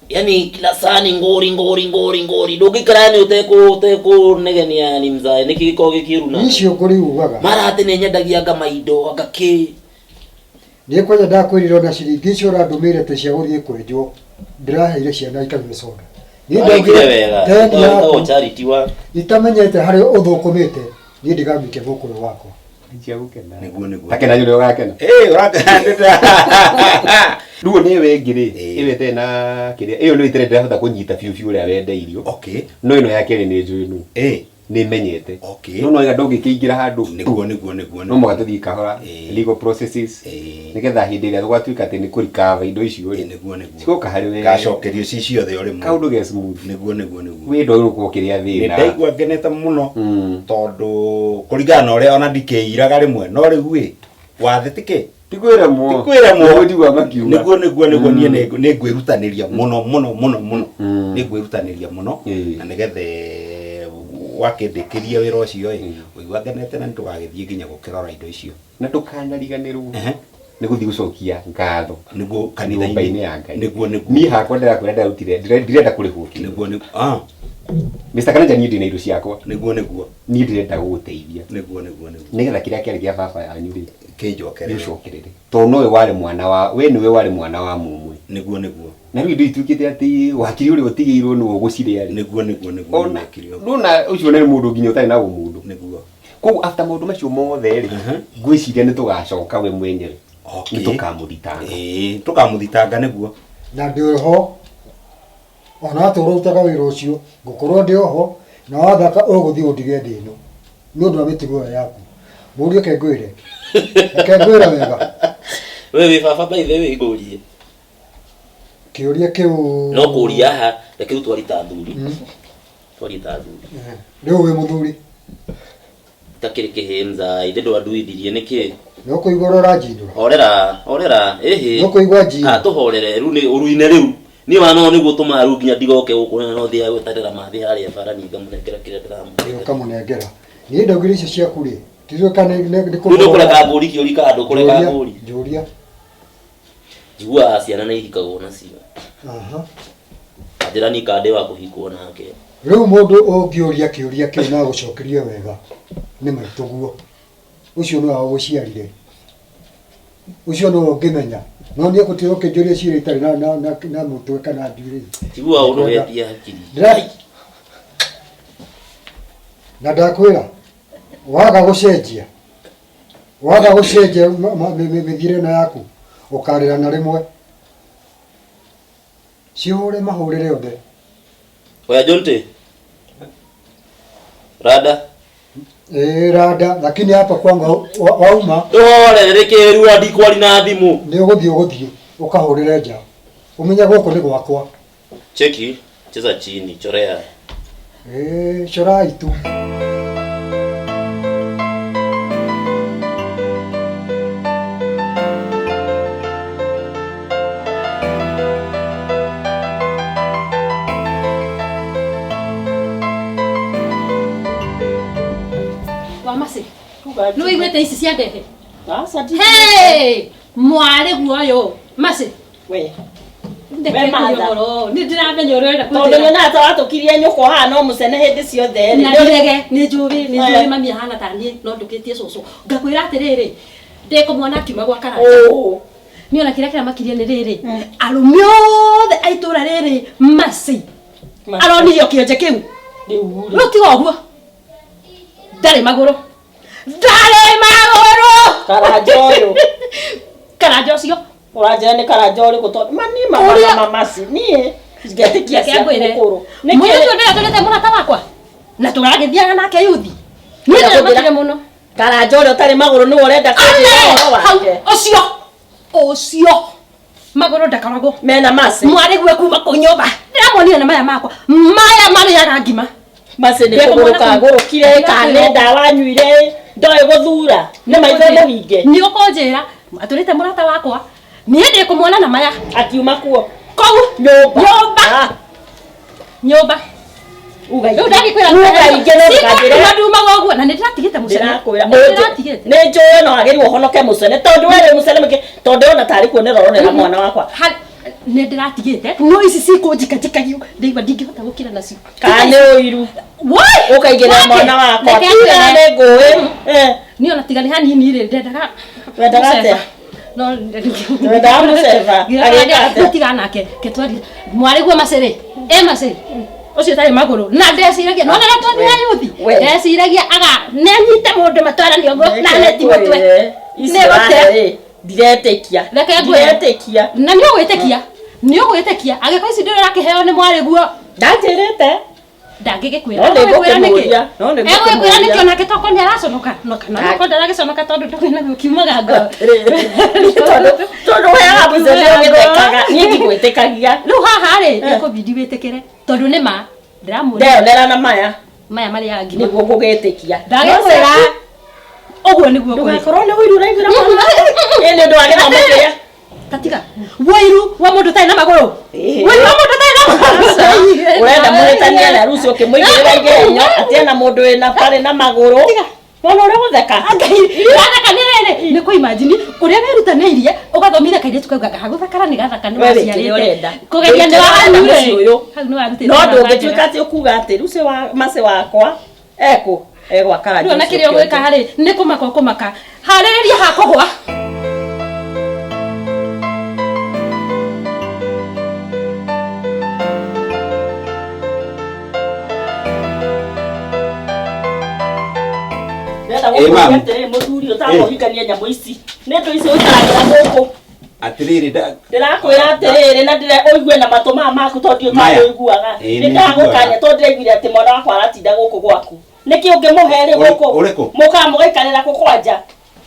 yani kila saa ni ngori ngori ngori ngori ndũngĩikara yani ũtekũnegenia yani mzae nĩkĩ gĩkoragwo gĩ kĩũru nawe? Icio ngũri ugaga. Mara atĩ nĩ nyendagia anga maindo anga kĩ. Niĩ kwanja ndakwĩrire ona ciringi icio ũrandũmĩire atĩ cia gũthiĩ kwenjwo ndĩraheire ciana ikanyue soda. Niĩ Wagĩkire ndaugire wega. teni Ĩtagwo yaku charity wa itamenyete harĩa ũthũkũmĩte niĩ ndigamĩke mũkũyũ wakwa. Cia gũkena. Nĩguo nĩguo. Takena ũrĩa ũgakena. Ĩ ũrakena. Rĩu nĩ ĩyo ĩngĩ rĩ, ĩyo ĩtarĩ na kĩrĩa, ĩyo nĩyo itarĩ ndĩrahota kũnyita biũ biũ ũrĩa wendeirio. Okay. No ĩno ya kerĩ nĩ njũĩ nũ. Ĩ. Nĩ menyete. Okay. No no ndũngĩkĩingĩra handũ. Nĩguo nĩguo nĩguo. No mũhaka tũthiĩ kahora legal processes nĩgetha hĩndĩ ĩrĩa gũgatuĩka atĩ nĩ kũrikava indo icio rĩ. Nĩguo nĩguo. Cigoka harĩ we. Ngacokerio ci ciothe o rĩmwe. Kaũndũ ge smooth. Nĩguo nĩguo nĩguo. Wĩ ndwagĩrĩirwo gũkorwo ũkĩrĩa Nĩ thĩna. ndaigua ngenete mũno tondũ kũringana na ũrĩa ona ndikĩiraga rĩmwe no rĩu ĩ wathe tikĩ Ti kwĩremwo. Ti kwĩremwo. Nĩguo njiguaga makiuga. Nĩguo nĩguo nĩguo niĩ nĩ ngwĩrutanĩria mũno mũno mũno mũno. Nĩ ngwĩrutanĩria mũno na nĩgetha wakĩndĩkĩria wĩra ũcio ĩ ũigua ngenete na nĩtũgagĩthiĩ nginya gũkĩrora indo icio. Na ndũkanariganĩrwo nĩ gũthiĩ gũcokia ngatho nĩguo kanitha-inĩ. nyũmba-inĩ ya Ngai. Nĩguo nĩguo. Niĩ hakwa ndĩrakwĩra ndĩrarutire ndirenda kũrĩhwo kĩndũ. Nĩguo nĩguo. Ah. Mr. Karanja niĩ ndĩna indo ciakwa. Nĩguo nĩguo. Niĩ ndĩrenda gũgũteithia. Nĩguo nĩguo nĩguo. Nĩgetha kĩrĩa kĩarĩ kĩa baba yanyu rĩ kĩnjokerere. Gĩcokerere. Tondũ nowe warĩ mwana wa we nĩwe warĩ mwana wa mũmwe. Nĩguo nĩguo. Na rĩu indo ituĩkĩte atĩ wakiri ũrĩa ũtigĩirwo nĩwe ũgũcirĩa rĩ. Nĩguo nĩguo nĩguo. Ona ndona ũcio nĩ mũndũ nginya ũtarĩ na ũmũndũ. Nĩguo. Koguo after maũndũ macio mothe rĩ ngwĩciria nĩ tũgacoka we mwenyewe. Okay. Nĩ tũkamũthitanga. Ĩĩ tũkamũthitanga nĩguo. Na ndĩ ho ona atũra ũrutaga wĩra ũcio ngũkorwo ndĩ oho na wathaka ũgũthiĩ ũndige thĩ ĩno nĩ ũndũ wa mĩtugo ĩyo yaku. Mũriũ reke ngwĩre. Reke ngwĩre wega. We wĩ baba by the way ngũrie. Kĩũria kĩu No kũria haha reke rĩu twarie ta athuri. Twarie ta athuri. Rĩu wĩ mũthuri Itakĩrĩ kĩhĩĩ mzae ithe ndwanduithirie nĩkĩ? nĩ ũkũigua ũrĩa ũranjindũra. Horera, horera, ĩhĩ. Nĩ ũkũigua njino. Ah, tũhorere rĩu nĩ ũruine rĩu. Niĩ wa no nĩguo tũmaga rĩu nginya ndigoke gũkũ na no thiaga gweterera mathĩ harĩa bara niĩ ngamũnengera kĩrĩa ndĩramũnengera. Ũkamũnengera. Niĩ ndaugire icio ciaku rĩ ticio kana nĩ Rĩu ndũkũreka ngũri kĩũri kana ndũkũreka ngũri. Njũria. Njiguaga ciana nĩ ihikagwo nacio. Aha. Anjĩra niĩ kana ndĩ wa kũhikwo nake. Rĩu mũndũ ũngĩũria kĩũria kĩu na agũcokerie wega nĩ maitũguo. Ũcio nĩwe wagũciarire. Ũcio nĩwe ũngĩmenya. No niĩ gũtirĩ ũkĩnjũria ciũria itarĩ na mũtwe kana njuĩrĩ. Njiguaga ũnogetie hakiri. Na ndakwĩra waga gũcenjia waga gũcenjia mĩthiĩre ĩno yaku ũkarĩra na rĩmwe. Cihũre mahũrĩre othe. Oya Jonte. Rada. Ĩĩ rada lakini hapa kwangu wauma Ndũhorere rĩkĩrua ndikwari na thimũ. nĩ ũgũthiĩ ũgũthiĩ ũkahũrĩre nja ũmenye gũkũ nĩ gwakwa. Cheki, cheza chini, chorea. Ĩĩ corai tu. Nĩ wĩiguĩte ici cia ndehe? Aca ndi. Hey! Mwarĩ guoyo. Maci. We. Ndeke We Martha. ũhoro. Nĩ ndĩramenya ũrĩa ũrenda Tondũ kũnjĩra. nyonaga ta watũkirie nyũkwa haha no mũcene hĩndĩ ciothe rĩ. Na ndirege nĩ njũĩ nĩ njũĩ Eh. mami ahana ta niĩ no ndũkĩtie cũcũ. Ngakwĩra atĩrĩrĩ, ndĩkũmwona akiuma gwa Karanja. Ũũ. Niĩ ona kĩrĩa kĩramakirie nĩ rĩrĩ, arũme othe a itũũra rĩrĩ Maci aronirio kĩonje kĩu. Rĩu rĩ. Rĩu tiga ũguo. Ndarĩ magũrũ. Ndarĩ magũrũ. Karanja ũyũ. Karanja ũcio. Ũranjĩra nĩ karanja ũrĩkũ tondũ mani Ũrĩa- mama maci niĩ ngetĩkia Reke cia ngwĩre. mũkũrũ. Mũirĩtu ũyũ ndĩratũrĩte mũrata wakwa. Na tũragĩthiaga nake yuthi. Niĩ ndĩramakire mũno. Karanja ũrĩa ũtarĩ magũrũ nĩwe ũrenda kũnjĩra ũhoro Hau, wake. ũcio. Ũcio. Magũrũ ndakoragwo. Mena maci. Mwarĩ guo kuma kũu nyũmba. Ndĩramuonire na maya makwa. Maya marĩaga ngima. Maci nĩ kũgũrũka agũrũkire kana nĩ ndawa anyuire ndoĩ gũthura nĩ maitho mũhinge. Nĩ ũkũnjĩra atũrĩte mũrata wakwa. Niĩ ndĩkũmuona na maya. Akiuma kuo. Kũu. Nyũmba. Nyũmba. Ah. Nyũmba. Uga Rĩu ndagĩkwĩra Uga ingĩ no ndũkanjĩre. ndumaga ũguo na nĩ ndĩratigĩte mũcene. Ndĩrakwĩra Nĩ ndĩratigĩte. nĩ njũĩ no wagĩrĩirwo ũhonoke mũcene tondũ we wĩ mũcene mũingĩ tondũ ona tarĩ kuonera ũronera mwana wakwa. Nĩ ndĩratigĩte no ici cikũnjikajikagio ndĩigua ndingĩhota gũkira nacio. Kana nĩ ũiru. Woi! Ũkaigĩrĩra mwana wakwa. Reke Tiga ngwĩre. nĩ ngũĩ. Eh. Niĩ ona tiga nĩ hanini rĩ ndendaga Wendaga atĩa? mũceba. No Wendaga mũceba? Agĩka atĩa? Tiga nake ketwari mwarĩ guo macĩrĩ ĩ macĩ ũcio ũtarĩ magũrũ na ndeciragia nona rĩa twathiĩ yuthi We. ndeciragia aga nĩ anyite mũndũ matwaranie ũguo na neti mũtwe Ici Nĩ gũte. wahe rĩ ndiretĩkia. Reke ngwĩre. Ndiretĩkia. na nĩ ũgwĩtĩkia nĩ ũgwĩtĩkia angĩkorwo ici ndĩrĩ ũrakĩheo nĩ mwarĩ guo Ndanjĩrĩte. ndangĩgĩkwĩra No nĩ Egũgĩkwĩra nĩkĩ? ngũkĩmũria. No nĩ Egũgĩkwĩra ngũkĩmũria. nĩkĩ onake toko nĩ araconoka no kana no ndaragĩconoka tondũ ndũĩ na kiumaga ngoro Tondũ tondũ weaga mũcene ũgĩthekaga niĩ ndigwĩtĩkagia. rĩu haha rĩ ĩkũbidi wĩtĩkĩre tondũ nĩ ma ndĩramuona Ndeyonera na maya maya marĩaga ngima nĩguo ngũgĩtĩkia. ndagĩkwĩra ũguo nĩguo kũrĩ Ndũgakorwo nĩ ũiru ũraiguĩra mwana. Ĩ nĩ ũndũ wa gĩthomo kĩrĩa. tatiga wũiru wa mũndũ ũtarĩ na magũrũ Ĩĩ. wũiru wa mũndũ ũtarĩ na magũrũ Ũrenda mũhĩtanie na rũciũ ũkĩmũigĩrĩra igeranio atĩ ena mũndũ wĩna barĩ na magũrũ. Wona ũrĩa gũtheka. Watheka nĩ rĩrĩ nĩ kũ imagine ũrĩa werutanĩirie ũgathomithia kairĩtu kau gaka gũthakara nĩ gathaka nĩ We wĩ kĩrĩa ũrenda. kũgeria nĩ Wĩ kĩrĩa ũrenda warutire mũciĩ ũyũ. hau nĩ warutĩte No wĩra ndũngĩtuĩka njega. atĩ ũkuga atĩ rũciũ wa macĩ wakwa ekũ egwaka Rĩu ona kĩrĩa ũgwĩka harĩ nĩ kũmaka ũkũmaka harĩrĩria hakũgwa Ndĩrenda Ĩ, gũkũria ma'am. atĩrĩrĩ mũthuri ũtakũhikania nyamũ ici. Nĩ ndũ ici ũikaragĩra gũkũ. Atĩrĩrĩ nda Ndĩrakwĩra atĩrĩrĩ na ndĩre ũigue na matũ maya maku tondũ ndiũ Maya. ũiguaga. Ĩ, Nĩ nĩ ndagũkania njiguaga. tondũ ndĩraiguire atĩ mwana wakwa aratinda gũkũ gwaku. Nĩkĩ ũngĩmũhe rĩ gũkũ? Ũrĩkũ? Mũkaga mũgaikarĩra kũ kwanja.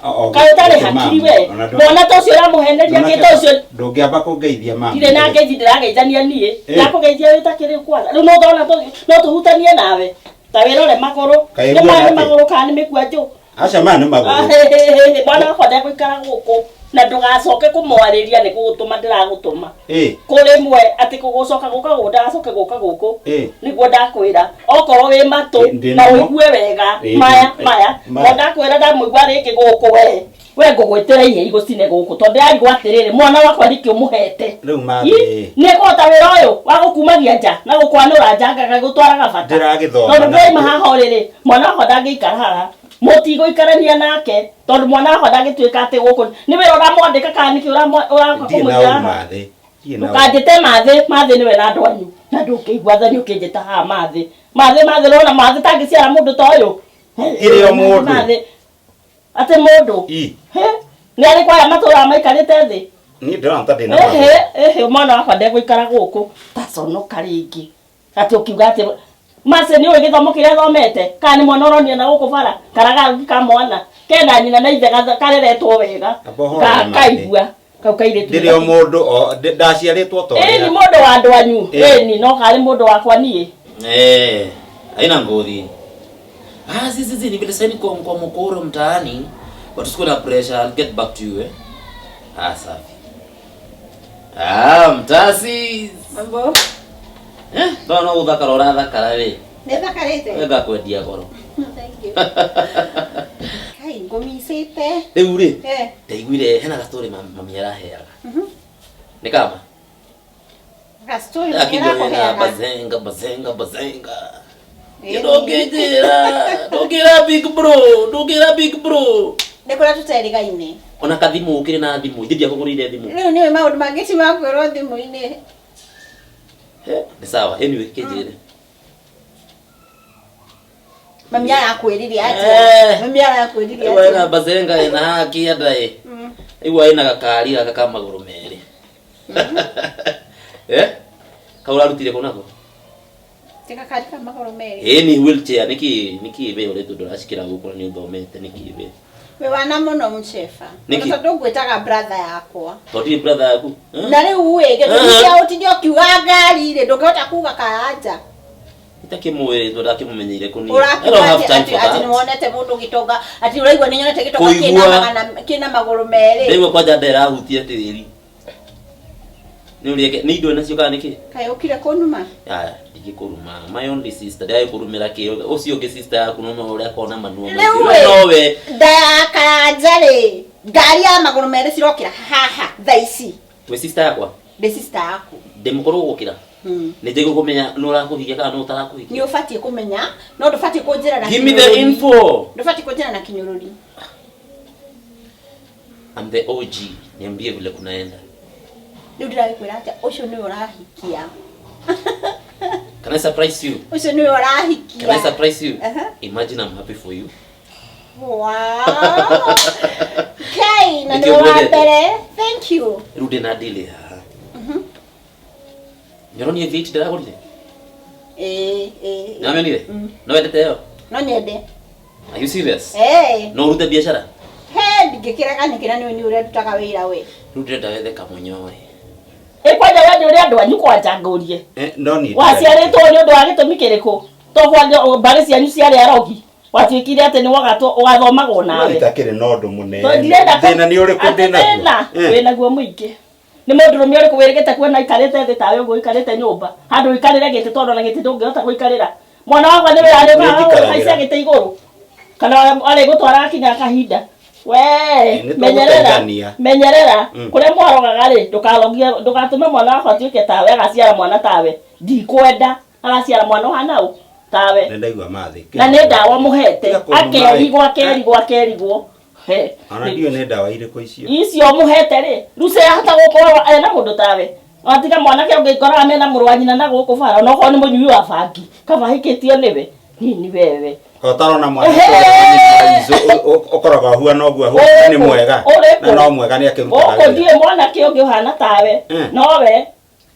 O- o- Kaĩ ũtarĩ ma'am, hakiri we. ona ndũ- Mwana ta ũcio ũramũheneria kĩ ta ũcio ndũngĩamba kũngeithia ma'am. ndirĩ na ngeithi ndĩrageithania niĩ Ĩ. ndakũgeithia wĩ ta kĩrĩ kwatha rĩu no ndona no tũhutanie nawe ta wĩrore magũrũ Kaĩ nĩ maya ruo nĩ atĩa? magũrũ kana nĩ mĩkwanjũ Aca maya nĩ magũrũ. mwana wakwa ndegũikara gũkũ na ndũgacoke kũmwarĩria nĩ gũgũtũma ndĩragũtũma Ĩ, kũrĩ mwe atĩ kũgũcoka gũka gũkũ ndagacoke gũka gũkũ ĩ. nĩguo ndakwĩra okorwo wĩ matũ Ndĩ na namo. ũigue wega Ĩ, maya maya maya. no ndakwĩra ndamũigua rĩngĩ gũkũ we we ngũgwĩtĩra ihe igũcine gũkũ tondũ ndĩraigua atĩrĩrĩ mwana wakwa nĩkĩ ũmũhete Rĩu mathĩ. nĩ kũhota wĩra ũyũ wa gũkumagia nja na gũkwanũra nja ngagagũtwaraga bata Ndĩragĩthoma tondũ na- ndwaima haha ũrĩrĩ mwana wakwa ndangĩikara haha mũtigũikarania nake tondũ mwana wakwa ndangĩtuĩka atĩ gũkũ nĩ wĩra ũramwandĩka kana nĩkĩ ũroka Ndirĩ na kũmũigĩra ũru haha mathĩ. Ndirĩ na ũru. ndũkanjĩte mathĩ mathĩ nĩwe na andũ anyu na ndũngĩigua thani ũkĩnjĩta haha mathĩ mathĩ mathĩ rona mathĩ tangĩciara mũndũ ta ũyũ Ĩrĩ o mũndũ. Mathĩ. atĩ mũndũ I, Hĩ? nĩ arĩ kwaya matũraga maikarĩte thĩ niĩ ndĩrona ta ndĩ na ehe mathĩ. ehe mwana wakwa ndegũikara gũkũ taconoka rĩngĩ atĩ ũkiuga atĩ mace nĩ ũĩ gĩthomo kĩrĩa athomete kana nĩ mwana ũronia na gũkũ bara karaga ka mwana kena nyina na ithe kareretwo wega Amba ũhoro na mathĩ. kaigua kau kairĩtu Ndĩrĩ o mũndũ o ndaciarĩtwo ta ĩni ũrĩa. mũndũ wa andũ anyu Ĩ. ĩni no karĩ mũndũ wakwa niĩ Eh, haina ngozi. Ah, si si si, ni vile sasa niko kwa mkoro mtaani, but usikuwe na pressure, I'll get back to you eh. Ah, safi. Ah, mtasi. Mambo. Eh, ndona uthakara urathakara we. Nĩ thakarĩte. Wega kwendia goro. Thank you. Kai, Ngũmicĩte. Rĩu rĩ, Eh. ndaiguire hena gastori mami araheaga. Nĩ kama? Gastori Akigua wĩna arakuheaga. bazenga bazenga bazenga. Ĩĩ. Ndũngĩnjĩra, ndũngĩra big bro, ndũngĩra big bro. Nĩ kũrĩa tũterigaine. Ona kathimũ ũkĩrĩ na thimũ, ithe ndiakũgũrĩire thimũ. Rĩu nĩũĩ maũndũ mangĩ ti ma kwĩrwo thimũ-inĩ. He, Nĩ sawa, anyway, kĩnjĩre. Mami arakwĩrire Eh. atĩa? Mami arakwĩrire Rĩu ena atĩa? bazenga ĩna haha kĩanda ĩ. Rĩu ĩna gakari gaka ka magũrũ merĩ. Eh? Kau ũrarutire kũ nako? Ti gakari ka magũrũ merĩ. Ĩ ni wheelchair nĩkĩ nĩkĩ we ũrĩa tondũ ũracikĩra gũkũ na nĩ ũthomete nĩkĩ we? Wĩ wana mũno mũcefa. Nĩkĩ? Tondũ ngwĩtaga brother yakwa. Tondũ ndirĩ brother yaku. Eh? Na rĩu ĩ gĩtũmi Eh. kĩa ũtinde ũkiuga ngari rĩ ndũngĩhota kuga karanja. Itakĩmũĩ tondũ ndakĩmũmenyeire kũ niĩ. I Ũrakiuga don't have atĩ time for atĩ atĩ that. nĩwonete mũndũ gĩtonga atĩ ũraigua nĩnyonete gĩtonga kĩna Kũigua. magana kĩna magũrũ merĩ. Ndaigua kwanja nda ĩrahutia tĩri. Nĩ ũrĩa nĩ indo nacio kana nĩkĩ? Kaĩ ũkire kũnuma? Aya, ndingĩkũruma. My only sister, ndĩragĩkũrumĩra kĩ? Ũcio ũngĩ sister yaku no ũrĩa akona manua Rĩu maingĩ. ĩ, Nowe. nda ya karanja rĩ ngari ya magũrũ merĩ cirokĩra haha thaa ici. Wĩ sister yakwa? Ndĩ sister yaku. Ndĩ mũkũrũ gũgũkĩra? Nĩ njagĩrĩirwo kũmenya nũ ũrakũhikia kana nũ ũtarakũhikia? Nĩ ũbatiĩ kũmenya no ndũbatiĩ kũnjĩra na Give me the kĩnyũrũri. info. Ndũbatiĩ kũnjĩra na kĩnyũrũri. I'm the OG. Niambie vile kunaenda. Rĩu ndĩragĩkwĩra atĩa ũcio nĩwe ũrahikia. Can I surprise you? Ũcio nĩwe ũrahikia. Can I surprise you? Uh-huh. Imagine I'm happy for you. Wow. Kai, na Nĩkĩo nĩwe wa ngwendete. mbere. Thank you. Rĩu ndĩna deal haha. Nĩũronire V8 ndĩragũrire? Ĩĩ, ĩĩ. Nĩwamĩonire? No wendete ĩyo? No nyende. Are you serious? Ĩĩ. No ũrute biacara? He, ndingĩkĩrega nĩkĩ na nĩũĩ nĩ ũrĩa ndutaga wĩra we. Rĩu ndĩrenda wethe kamũnyore. Ĩ kwanja we nĩ ũrĩ andũ anyu kwanja ngũrie. Eh, no niĩ Waciarĩtwo nĩ ũndũ wa gĩtũmi kĩrĩkũ? To kwanja mbarĩ cianyu ciarĩ arogi. Watuĩkire atĩ nĩ wagatwo ũgathomagwo No nawe. itakĩrĩ na ũndũ mũnene. To ndirenda Thĩna nĩ ũrĩkũ Atĩ ndĩ thĩna naguo? wĩ naguo mũingĩ. Nĩ mũndũrũme ũrĩkũ wĩrĩgĩte kuona aikarĩte thĩ tawe ũguo ũikarĩte nyũmba handũ ũikarĩre gĩtĩ tondũ ona gĩtĩ ndũngĩhota gũikarĩra mwana wakwa nĩ wĩra Nĩ njikaragĩra. arĩhaica gĩtĩ igũrũ kana arĩgũtwara akinya kahinda we Nĩ menyerera tũgũteithania. menyerera Mm. kũrĩa mwarogaga rĩ ndũkarogie ndũgatũme mwana wakwa atuĩke tawe agaciara mwana tawe ndikwenda agaciara mwana ũhana ũ tawe Nĩ ndaigua mathĩ. na nĩ ndawa mũhete Tiga kũnuma we. akerigwo akerigwo akerigwo He. Ona ndiũĩ nĩ ndawa irĩkũ icio. Icio mũhete rĩ rĩu ciahota gũkorwo ena mũndũ tawe watiga mwanake ũngĩ ngoraga mena mũrũ wa nyina na gũkũ bara onokorwo nĩ mũnyui wa bangi kaba ahikĩtio nĩwe nini wewe Ũtarona mwana Ehe. ũkoragwo ahuana ũguo ahuana nĩ mwega. Ũrĩkũ? Na no mwega nĩ akĩrutaga gũkũ wĩra. ndiũĩ mwanake ũngĩ ũhana tawe Mm. nowe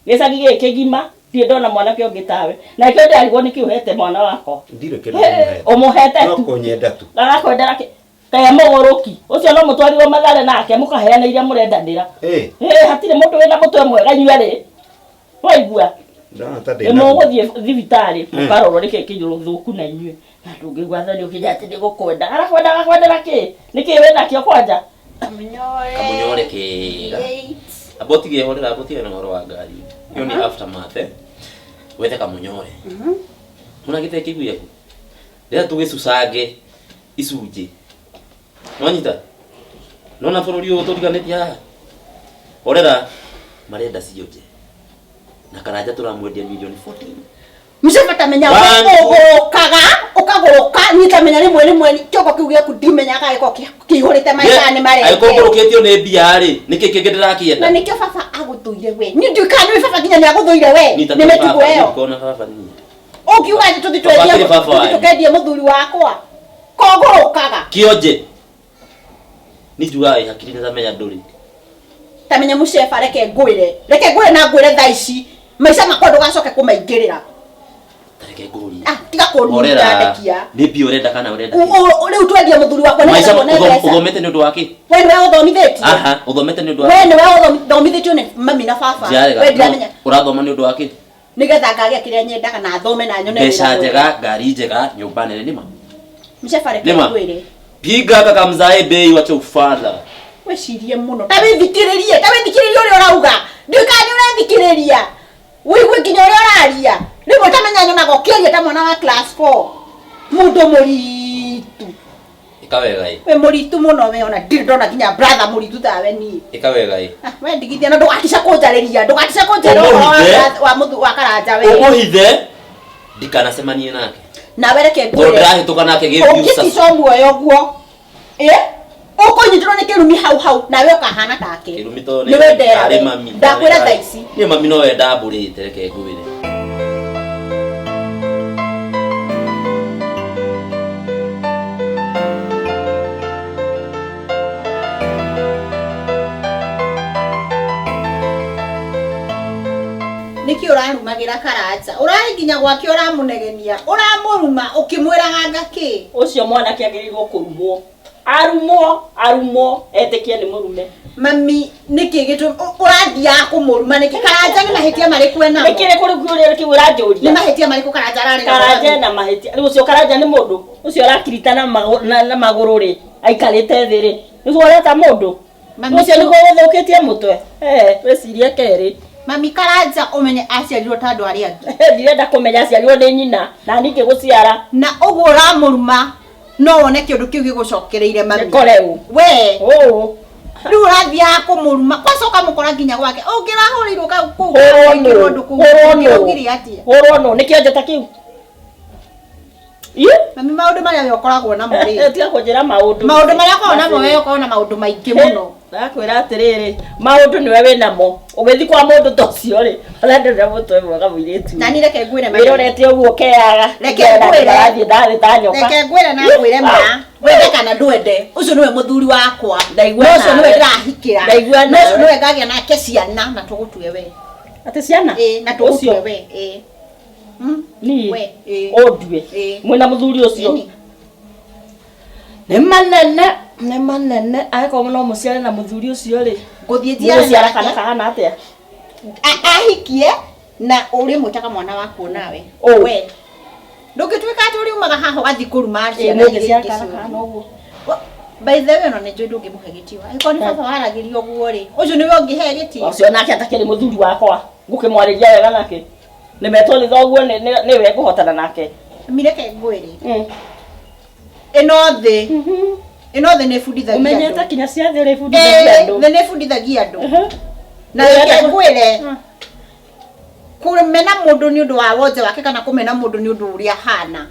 gĩcagi gĩkĩ kĩgima ndirĩ ndona mwanake ũngĩ tawe na kĩo ndĩrarigwo nĩkĩ ũhete mwana wakwa Ndirĩ kĩndũ He, ndĩmũhete. ũmũhete No tu kũnyenda tu. agakwendera kĩ ke mũgũrũki ũcio no mũtwarirwo mathare nake mũkaheana iria mũrendanĩra Ĩ, Ĩ, hatirĩ mũndũ wĩna mũtwe mwega inyuĩ erĩ waigua ndona ta ndĩ nĩ naguo. mũgũthiĩ thibitarĩ Mm. mũkarorwo nĩkĩ kĩthũku na inyuĩ na ndũngĩigua thoni ũkĩnja atĩ nĩgũkwenda arakwenda agakwendera kĩ nĩkĩ wĩnakĩo kwanja Kamunyore. Kamũnyore kega. Amba ũtige horera, amba ũtige na ũhoro wa ngari. Ĩyo nĩ aftermath eh. Wethe kamũnyore. Muna gĩtĩ kĩigu gĩaku. Rĩrĩa tũgĩcucange icunjĩ. Nĩwanyita? Nĩwona bũrũri ũyũ tũriganĩtie haha? Horera, marenda cionje. Na karanja tũramwendia milioni 14. Mceba tamenya One, ũgũrũkaga ũkagũrũka niĩ tamenya rĩmwe rĩmwe kĩongo kĩu gĩaku ndimenyaga gĩkorwo kĩihũrĩte maica nĩ Angĩkorwo marenge ngũrũkĩtio nĩ mbia rĩ, nĩkĩ kĩngĩ na ndĩrakĩenda? nĩkĩo baba agũthũire we niĩ ndiũĩ kana nĩũĩ baba nginya nĩ agũthũire we Niĩ ta nĩ mĩtugo baba, ĩyo niĩ ndikona baba niĩ. ũngiuga atĩ tũthiĩ Baba twendie akĩrĩ baba tũthiĩ wanyu. tũkendie mũthuri wakwa kogũrũkaga Kĩonje. Niĩ njugaga wĩ hakiri na tamenya ndũrĩ. tamenya mũceba reke ngwĩre reke ngwĩre na ngwĩre thaa ici maica makwa ndũgacoke kũmaingĩrĩra Ta reke ngũrie. ah tiga Horera. kũnitandĩkia Nĩ mbia ũrenda kana ũrenda kĩ? rĩu twendie mũthuri wakwa Maica nĩgetha tuone mbeca ũthomete nĩ ũndũ wa kĩ? we nĩwe ũthomithĩtie Aha, ũthomete nĩ ũndũ wa we kĩ? nĩwe ũthomithĩtio nĩ mami na baba Njarega. we ndiramenya No, Ũrathoma nĩ ũndũ wa kĩ? nĩgetha ngagĩa kĩrĩa nyendaga na thome na nyone Mbeca wĩra mwega. njega, ngari njega, nyũmba nene nĩma. Mshefare Nĩma. kwĩre Piga kaka mzae bei wacha ufala. wĩcirie mũno ta wĩthikĩrĩrie ta wĩthikĩrĩrie ũrĩa ũrauga ndiũĩ kana nĩ ũrethikĩrĩria wĩigue nginya ũrĩa ũraria rĩmwe tamenya nyonaga ũkĩaria ta mwana wa class 4 mũndũ mũritu Ĩka wega ĩ. We mũritu mũno we ona ndirĩ ndona nginya brother mũritu tawe niĩ. Ĩka wega ĩ. Ah, we ndigithia na ndũgatica kũnjarĩria ndũgatica kũnjarĩria ũhoro wa Ũmũhithe. wa mũthu wa karanja we. Ũmũhithe ndikanacemanie nake. Nawe reke Tondũ ngwĩre. ndĩrahĩtũka nake gĩ Ũngĩtica muoyo ũguo ĩ ũkũnyitĩrwo nĩ kĩrumi hau hau nawe ũkahana take. Kĩrumi to Nĩ wendera Arĩ we. mami. Ndakwĩra thaa ici. Niĩ mami no we ndambũrĩte reke ngwĩre. Nĩkĩ ũrarumagĩra karanja ũrarĩ nginya gwake ũramũnegenia ũramũruma ũkĩmwĩraga ngakĩ. Ũcio mwanake agĩrĩirwo kũrumwo. Arumwo, arumwo, etĩkie nĩ mũrume. Mami nĩkĩ gĩtũmi ũrathiaga kũmũruma nĩkĩ karanja nĩ mahĩtia marĩkũ enamo? Nĩ kĩrĩkũ rĩu kĩũria kĩu ũranjũria? Nĩ mahĩtia marĩkũ karanja ararĩ namo? Karanja ena mahĩtia. Rĩu ũcio karanja nĩ mũndũ ũcio ũrakirita na magũrũ rĩ, aikarĩte thĩ rĩ. Nĩguo ũreta mũndũ? Mami, Ũcio nĩguo gũthũkĩtie mũtwe. Eh, wĩcirie kerĩ. Mami karanja ũmenye aciarirwo ta andũ arĩa angĩ. Ndirenda kũmenya aciarirwo nĩ nyina na niĩ ngĩgũciara. Na ũguo ũramũruma no wone kĩũndũ kĩu gĩgũcokereire mami. Nĩkore ũ. We. Ũũ. Rĩu ũrathiaga kũmũruma kwacoka mũkora nginya gwake ũngĩrahũrĩirwo kau kũu Hũrwo nũ. ũngĩrwo ũndũ kũu Hũrwo nũ. ũngĩraugire atĩa? Hũrwo nũ. Nĩ kĩonje ta kĩu. Ĩ? Mami maũndũ marĩa we ũkoragwo namo rĩ. Tiga kũnjĩra maũndũ. Maũndũ marĩa ũkoragwo namo we ũkoragwo na maũndũ maingĩ mũno. Ndakwĩra atĩrĩrĩ, maũndũ nĩwe wĩnamo. Ũgĩthiĩ kwa mũndũ ta ũcio rĩ, ũrenda mũtwe mwega mũirĩtu. Na niĩ reke ngwĩre mami. Wĩrorete ũguo ũkeaga. Reke ngwĩre. Ndathiĩ ndarĩ ta nyoka. Reke ngwĩre na ngwĩre ma. Wende kana ndwende. Ũcio nĩwe mũthuri wakwa. Ndaigua Na ũcio nawe. nĩwe ndĩrahikĩra. Ndaigua Na ũcio nawe. nĩwe ngagĩa nake ciana na tũgũtue we. Atĩ ciana? Ĩ na tũgũtue Ũcio. we. Ĩ. Niĩ. We. Ĩ. Ũndue. Ĩ. Mwĩna mũthuri ũcio. Ĩni. Nĩ manene, nĩ manene. Angĩkorwo no mũciare na mũthuri ũcio rĩ. Ngũthiĩ njiare Mũgũciara nake. kana kahana atĩa? Ahikie na ũrĩmwĩtaga mwana waku nawe. Ũ. We. Ndũngĩtuĩka atĩ ũriumaga haha ũgathiĩ kũruma Ĩ ciana iria mũngĩciara ingĩ kana ciothe. kahana ũguo. By the way ona nĩ njũĩ ndũngĩmũhe gĩtĩo. Angĩkorwo nĩ baba waragĩria ũguo rĩ, ũcio nĩwe ũngĩhe gĩtĩo. Ũcio nake atakĩrĩ mũthuri wakwa. Ngũkĩmwarĩria wega nake. Nĩmetwo nĩ thoguo nĩwe ngũhotana nake. Mami reke ngwĩre. Ĩno thĩ. Ĩno thĩ nĩ ĩbundithagia andũ. Ũmenyete kinya cia thĩ ũrĩa ĩbundithagia Ĩ, andũ. thĩ nĩ ĩbundithagia andũ. Na Ũrenda reke kũ- ngwĩre. Kũmena mũndũ nĩ ũndũ wa wonje wake kana kũmena mũndũ nĩ ũndũ ũrĩa ahana.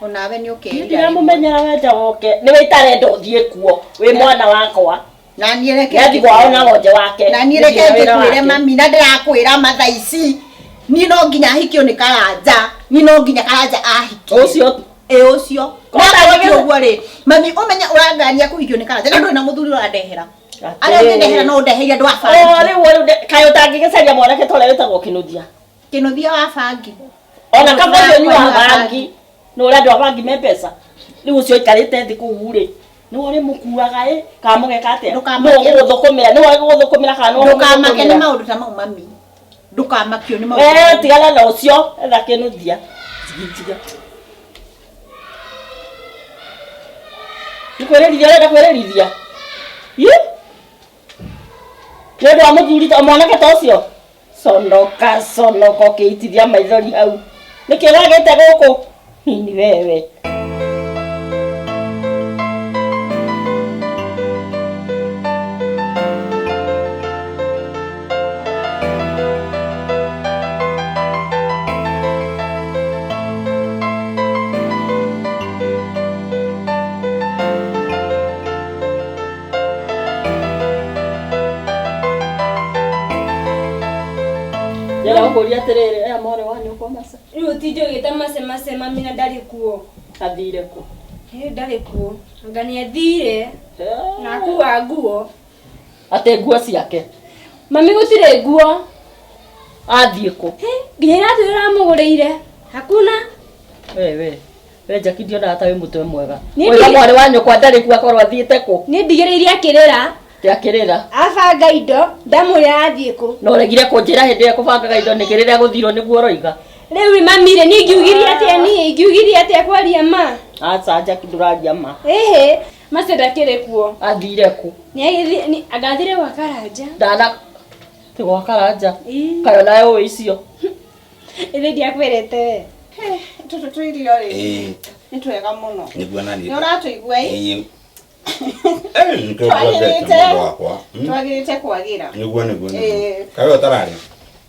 Onawe nĩ ũkerira. Ndiramũmenyera wenja woke. Nĩwe itarenda ũthiĩ kuo. Wĩ mwana wakwa. Na niĩ reke Nĩathiĩ kwao na wonje wake. Na niĩ reke Nĩthiĩ na wĩra ngĩkwĩre wake. mami na ndĩrakwĩra mathaa ici. Niĩ no nginya ahikio nĩ karanja. Niĩ no nginya karanja ahikie. Ũcio. Ĩ ũcio. Kwanza Na akorwo ti ũgĩthiĩ- ũguo rĩ, mami ũmenye ũrangania kũhikio nĩ karanja na ndũrĩ na mũthuri ũrandehera. Arĩa ũngĩndehera no ũndeheire andũ a O bangi. rĩu rĩu kaĩ ũtangĩgĩcaria mwanake ta ũrĩa wĩtagwo Kĩnũthia. Kĩnũthia wa bangi. Ona kaba ũcio ũnyuaga Wa bangi. Nĩ ũrĩa andũ a bangi me mbeca. Rĩu ũcio aikarĩte thĩ kũu rĩ, nĩwe ũrĩmũkuaga ĩ, kana mũgeka atĩa? Ndũkamake. Nĩwe ũgũgũthũkũmĩra, nĩwe ũgũgũthũkũmĩra kana nĩwe Ndũkamake nĩ ũgũgũthũkũmĩra? maũndũ ta mau mami. Ndũkamakio nĩ maũndũ. Eh, tigana na ũcio, etha Kĩnũthia. Tiga. Nĩ kwĩrĩrithia ũrenda kwĩrĩrithia? Ĩ? Nĩ ũndũ wa mũthuri ta mwanake ta ũcio? Conoka, conoka ũkĩitithia maithori hau. Nĩkĩ wagĩte gũkũ? Nini wewe. Ndĩrakũria atĩrĩrĩ, aya mwarĩ wa nyũkwa maca. Rĩu ũtinjũgĩte mace mace mami na ndarĩ kuo. Athire kũ? Ĩ ndarĩ kuo. Anga nĩ athire na akua nguo. Atĩ nguo ciake. Mami gũtirĩ nguo. Athiĩ kũ? Nginya iratũ ũramũgũrĩire. Hakuna. We we. We Jackie ndionaga ta wĩ mũtwe mwega. Niĩ Oiga ndigĩ- mwarĩ wa nyũkwa ndarĩ kuo akorwo athiĩte kũ? Niĩ ndigĩrĩirie akĩrĩra. Akĩrĩra. Abanga indo ndamwĩra athiĩ kũ. Na ũregire kũnjĩra hĩndĩ ĩrĩa kũbangaga indo nĩkĩ rĩrĩa gũthirwo nĩguo ũroiga. Rĩu mami rĩ niĩ ingiugirie atĩa niĩ ingiugirie atĩa kwaria ma. Aca Jackie ndũraria ma. Ĩhĩ mace ndakĩrĩ kuo. Athire kũ? Nĩ anga athire gwa Karanja. Ndana ti gwa Karanja. Kaĩ onawe ũĩ icio. Ĩthĩ ndiakwĩrĩte we. Tũtũ tũirio rĩ. Ĩĩ. Nĩ twega mũno. Nĩguo nani. Nĩ ũratũigua ĩ? Ĩĩ. Eh, nĩkĩo ngwendete mũndũ wakwa. Twagĩrĩte kwagĩra. Nĩguo nĩguo nĩguo. Ĩĩ. Kawe ũtararĩa?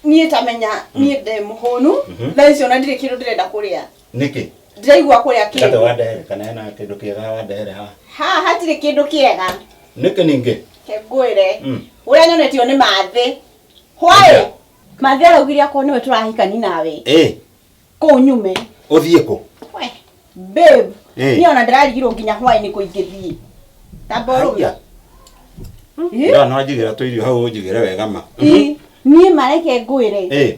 Niĩ tamenya niĩ ndĩ mũhũnu. Thaa ici ona ndirĩ kĩndũ ndĩrenda kũrĩa. Nĩkĩ? Ndĩraigua kũrĩa Kate kĩndũ. wandehere kana hena kĩndũ kĩega wandehere haha. Haha hatirĩ kĩndũ kĩega. Nĩkĩ ningĩ? Ke ngwĩre. Mm. Ũrĩa nyonetio nĩ Mathĩ. Hwaĩ. Mathĩ araugire akorwo nĩwe tũrahikani nawe. Ĩĩ. Kũu nyume. Ũthiĩ kũ? We, babe. Ĩĩ. Niĩ ona ndĩrarigirwo nginya hwaĩ-inĩ kũ ingĩthiĩ. Tamba ũrũme. Haiya. Ndona no njigĩra tũirio hau ũnjigĩre wega ma. Ĩ, niĩ mareke ngwĩre. Ĩĩ.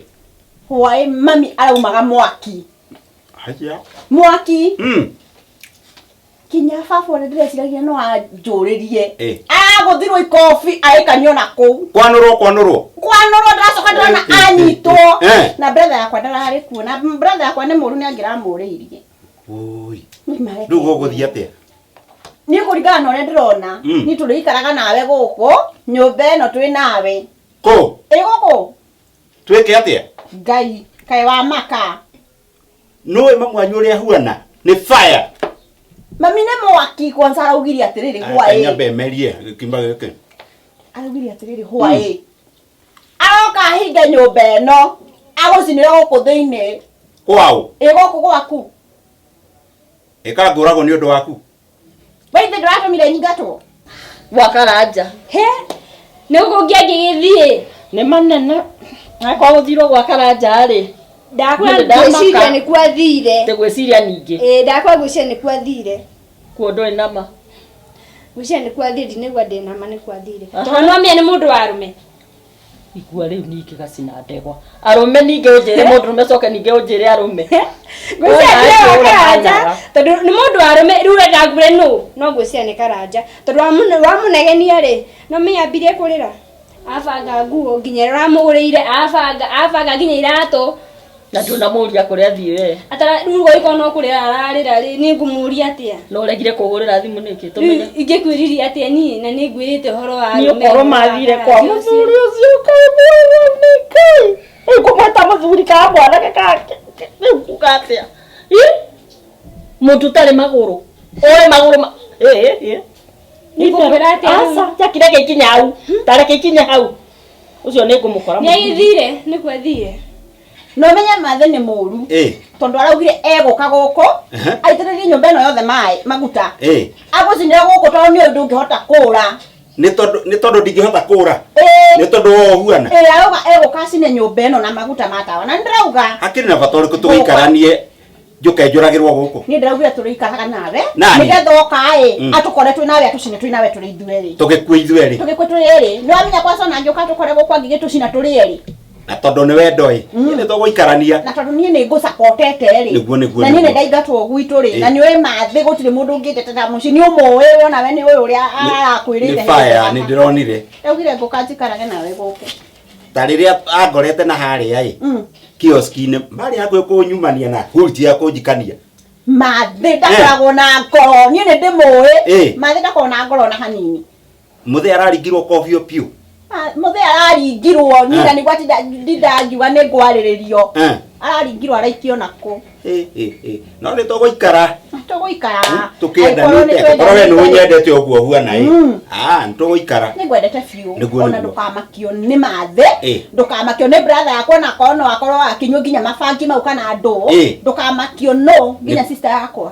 Hwaĩ mami araumaga mwaki. Haiya. Mwaki. Mm. Kinya baba ũrĩa ndĩreciragia no anjũrĩrie. Ĩĩ. Agũthirwo ikobi agĩkanio na kũu. Kwanũrwo kwanũrwo. Kwanũrwo ndĩracoka ndĩrona Eh, eh, anyitwo. eh. Na brother yakwa ndararĩ kuo. Na brother yakwa nĩ mũru nĩ angĩramũrĩirie. Oi. Niĩ mareke Rĩu gũgũthiĩ atĩa? Niĩ kũringana na ũrĩa ndĩrona, Mm. niĩ tũrĩikaraga nawe gũkũ, nyũmba ĩno twĩ nawe. Kũ? Ĩ gũkũ? Twĩke atĩa? Ngai, kaĩ wa maka. Nũĩ mamu wanyu ũrĩa ahuana? Nĩ fire. Mami nĩ mwaki kwanza araugire atĩrĩrĩ hwaĩ. Nyambe merie gĩkimba gĩkĩ. Araugire atĩrĩrĩ hwaĩ. Aroka ahinge nyũmba ĩno, agũcinĩre gũkũ thĩinĩ. Kwaũ? Ĩ gũkũ gwaku. Ĩkangũragwo nĩ ũndũ waku. We ithe ndũratũmire nyingatwo? Gwa Karanja. He? Nĩ gũkũ ngĩangĩgĩthiĩ. Nĩ manene. Akorwo gũthirwo gwa Karanja rĩ. Ndakwa Niĩ ndamaka. ngwĩciria nĩ kwathire. Ndĩgwĩciria ningĩ. Ĩĩ ndakwa ngwĩciria nĩ kwathire. Kuo ndũrĩ nama. Ngwĩciria nĩ kwathire ndinĩgua ndĩ nama nĩ kwathire. Aha. Tondũ no menya nĩ mũndũ wa arũme. Igua rĩu ningĩ gacina ndegwa. Arũme ningĩ ũnjĩre mũndũrũme coke ningĩ ũnjĩre arũme. Ngwĩciria Wona nĩ wa Karanja ũrakanyaga. tondũ nĩ mũndũ wa arũme rĩu ũrenda ngure nũ no ngwĩciria nĩ Karanja tondũ wamũnegenia rĩ no menya ambirie kũrĩra abanga nguo nginya ĩrĩa ũramũgũrĩire abanga abanga nginya iratũ Na ndũnamũria kũrĩa athiĩ we. atara rĩu gũgĩkorwo no kũrĩra ararĩra rĩ niĩ ngũmũria atĩa No ũregire kũhũrĩra thimũ nĩkĩ rĩu tũmenye. ingĩkwĩririe atĩa niĩ na nĩ ngwĩrĩte ũhoro wa Nĩ arũme ũkorwo ũhoro wa mathire kwa Karanja ũcio. mũthuri ũcio kaĩ nĩ Ngai. Rĩu kũmwĩta mũthuri ka mwanake ka rĩu kuga atĩa? Ĩ? Mũndũ ũtarĩ magũrũ. Ũrĩ magũrũ ma ĩ ĩ. Nĩngũkwĩra atĩa rĩu? Aca, Jackie reke ikinye hau. Ta reke ikinye hau. Ũcio nĩ ngũmũkora. Nĩ agĩthire nĩ kwathire. Na ũmenye Mathĩ nĩ mũru. Ĩĩ. Tondũ araugire egũka gũkũ, Ehe. aitĩrĩrie nyũmba ĩno yothe maĩ, maguta. Ĩĩ. Agũcinĩre gũkũ tondũ nĩ ũndũ ndũngĩhota kũra. Nĩ tondũ nĩ tondũ ndingĩhota kũra. Ĩĩ. Nĩ tondũ wa ũhuana. Ĩĩ arauga egũka acine nyũmba ĩno na maguta ma tawa. Na nĩndĩrauga. Hakĩrĩ na bata ũrĩkũ tũgĩikaranie njũke njũragĩrwo gũkũ? Niĩ ndĩraugire tũrĩikaraga nawe. Nani? Nĩgetha oka ĩ, Mm. atũkore twĩ nawe atũcine twĩ nawe tũrĩ ithuerĩ. Tũgĩkue ithuerĩ. Tũgĩkue tũrĩ erĩ. Nĩ wamenya kwanza ona angĩũka atũkore gũkũ angĩgĩtũcina tũrĩ erĩ. Na tondũ nĩ wendo ĩ. Niĩ nĩ tũgũikarania. Na tondũ niĩ nĩ ngũcapotete rĩ. Nĩguo nĩguo. Na niĩ nĩ nĩguo. ndaingatwo gwitũ rĩ. Ĩĩ. Na nĩ ũĩ Mathĩ gũtirĩ mũndũ ũngĩnjetera mũciĩ. Nĩ ũmũĩ we onawe nĩ ũĩ ũrĩa arakwĩrĩire. Nĩ fire nĩ ndĩronire. Ndaugire ngũka njikarage nawe gũkũ. Ta rĩrĩa angorete na harĩa ĩ. Mm. Kioski-inĩ marĩ hakuhĩ kũnyumania na huti ya kũnjikania. Mathĩ ndakoragwo na ngoro. Niĩ nĩ ndĩmũĩ. Ĩĩ. Mathĩ ndakoragwo na ngoro na hanini. Mũthee araringirwo kobio piũ. Ah, Mũthee araringirwo niĩ na nĩguo atinda ndindangiuga nĩ ngwarĩrĩrio. Eh. Araringirwo araikio nakũ. Ĩ ĩ ĩ. No nĩ tũgũikara. Tũgũikara. Tũkĩendanĩte. Angĩkorwo nĩ Korwo we nĩ twendanĩte. ũnyendete ũguo huana ĩ. Mm. Ah, nĩ tũgũikara. Nĩ ngwendete biũ. Nĩguo, Ona nĩguo. ndũkamakio nĩ Mathĩ. Ĩ. Ndũkamakio nĩ brother yakwa ona akorwo no akorwo akinyua nginya mabangi mau kana ndũ. Ĩ. Ndũkamakio no nginya sister yakwa.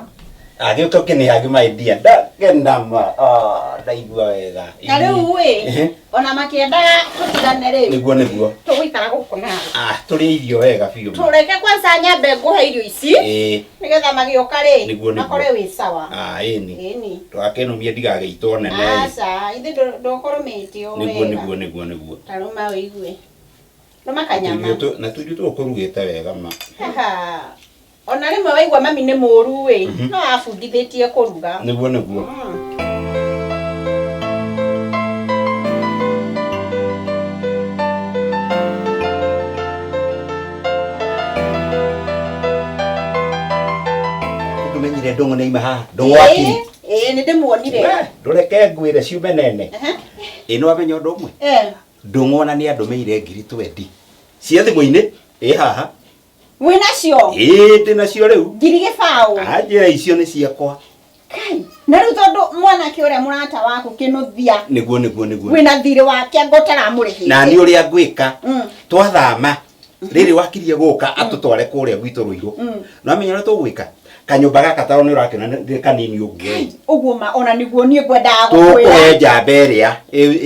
Agĩũka ũkĩnĩha ngĩmaendia. Ndakena ma. Ah, ndaigua wega. Na rĩu ĩ, Ehe. ona makĩenda tũtigane rĩ. Nĩguo nĩguo. Tũgũikara gũkũ nawe. Ah, tũrĩe irio wega biũ. Tũreke kwanza nyambe ngũhe irio ici. Ĩ. Nĩgetha magĩũka rĩ. Nĩguo, nĩguo. Makore wĩ sawa. Ah, ĩni. Ĩni. Ndũgakĩnũmie ndigagĩitwo nene ĩ. Aca, ithe ndũkũrũmĩtio Nĩguo wega. nĩguo nĩguo nĩguo. Tarũma wĩigue. Rũma kanyama. Tũirio na tũirio tũkũrugĩte wega ma. Haha. Ona rĩmwe waigua mami nĩ mũru ĩ, Mhm. no abundithĩtie kũruga. Nĩguo nĩguo. Ndũmenyire ndũng'ũ nĩ ima haha. Ndũng'ũ wakiri. Ĩĩ, nĩ ndĩmuonire. Ndũreke ngwĩre ciume nene. Ehe. Ĩ nĩ wamenya ũndũ ũmwe? Eh. Ndũng'ũ ona nĩ andũmĩire ngiri twendi. Cia thimũ-inĩ ĩ haha. Wĩnacio? Ĩĩ ndĩ nacio rĩu. Ngiri gĩbaũ. Anjĩra icio nĩ ciakwa. Kai, na rĩu tondũ mwanake ũrĩa mũrata waku kĩnũthia Nĩguo nĩguo nĩguo. wĩna thirĩ wake anga ũtaramũrĩhĩte. Na niĩ ũrĩa ngwĩka twathama rĩrĩ wakirie gũka atũtware kũrĩa gwitũ Rũirũ. Nĩwamenya ũrĩa tũgwĩka? Kanyũmba gaka taro nĩ ũrakĩona nĩ kanini ũguo ĩ. Ũguo ma ona nĩguo niĩ ngwendaga gũkwĩra. Tũkũhe njamba ĩrĩa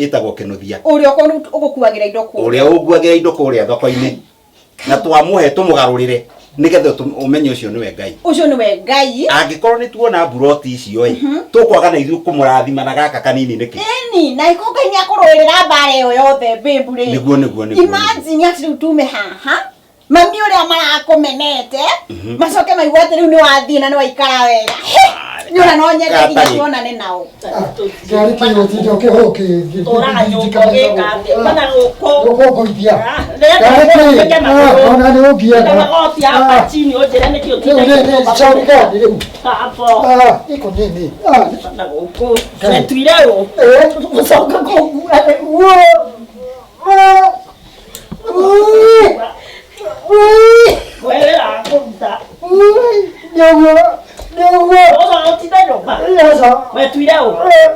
ĩtagwo kĩnũthia. Ũrĩa ũgũkuagĩra indo kũu. Ũrĩa ũnguagĩra indo kũrĩa thoko-inĩ. Na twamũhe tũmũgarũrĩre nĩgetha ũmenye ũcio nĩwe Ngai. Ũcio nĩwe Ngai. Angĩkorwo nĩ tuona mburoti icio ĩ, tũkwaga na ithuĩ kũmũrathima na gaka kanini nĩkĩ? Ĩni, na iko Ngai nĩakũrũĩrĩra mbara ĩyo yothe babe rĩ. Nĩguo nĩguo nĩguo. Imagine atĩ rĩu tume haha mami ũrĩa marakũmenete macoke maigue atĩ rĩu nĩ wathiĩ na nĩ waikara wega. Nĩ ona no nyende nginya Gatarĩ. tuonane nao. Kĩarĩ kĩgũtinda ũkĩhũkĩ Tũraga nyũmba ũgĩka atĩa? Mana gũkũ. Gũkũngũithia. Rĩrĩa Kĩarĩ ndĩreka kĩ? magũrũ. Ona nĩ ũngiaga. Na magoti hapa chini ũnjĩre nĩkĩ Rĩu nĩ nĩ shauri gani rĩu? Hapo. Ah, iko nini? Ah, Na gũkũ. Wetuire ũ? eh. Gũcoka kũngua rĩu. Wo. Ah. Ui. Ui. Kwĩrĩra kũruta. Ui. Nĩũguo. Nĩũguo. Ũcoka ũtinde nyũmba. Yaca. Wetuire ũ?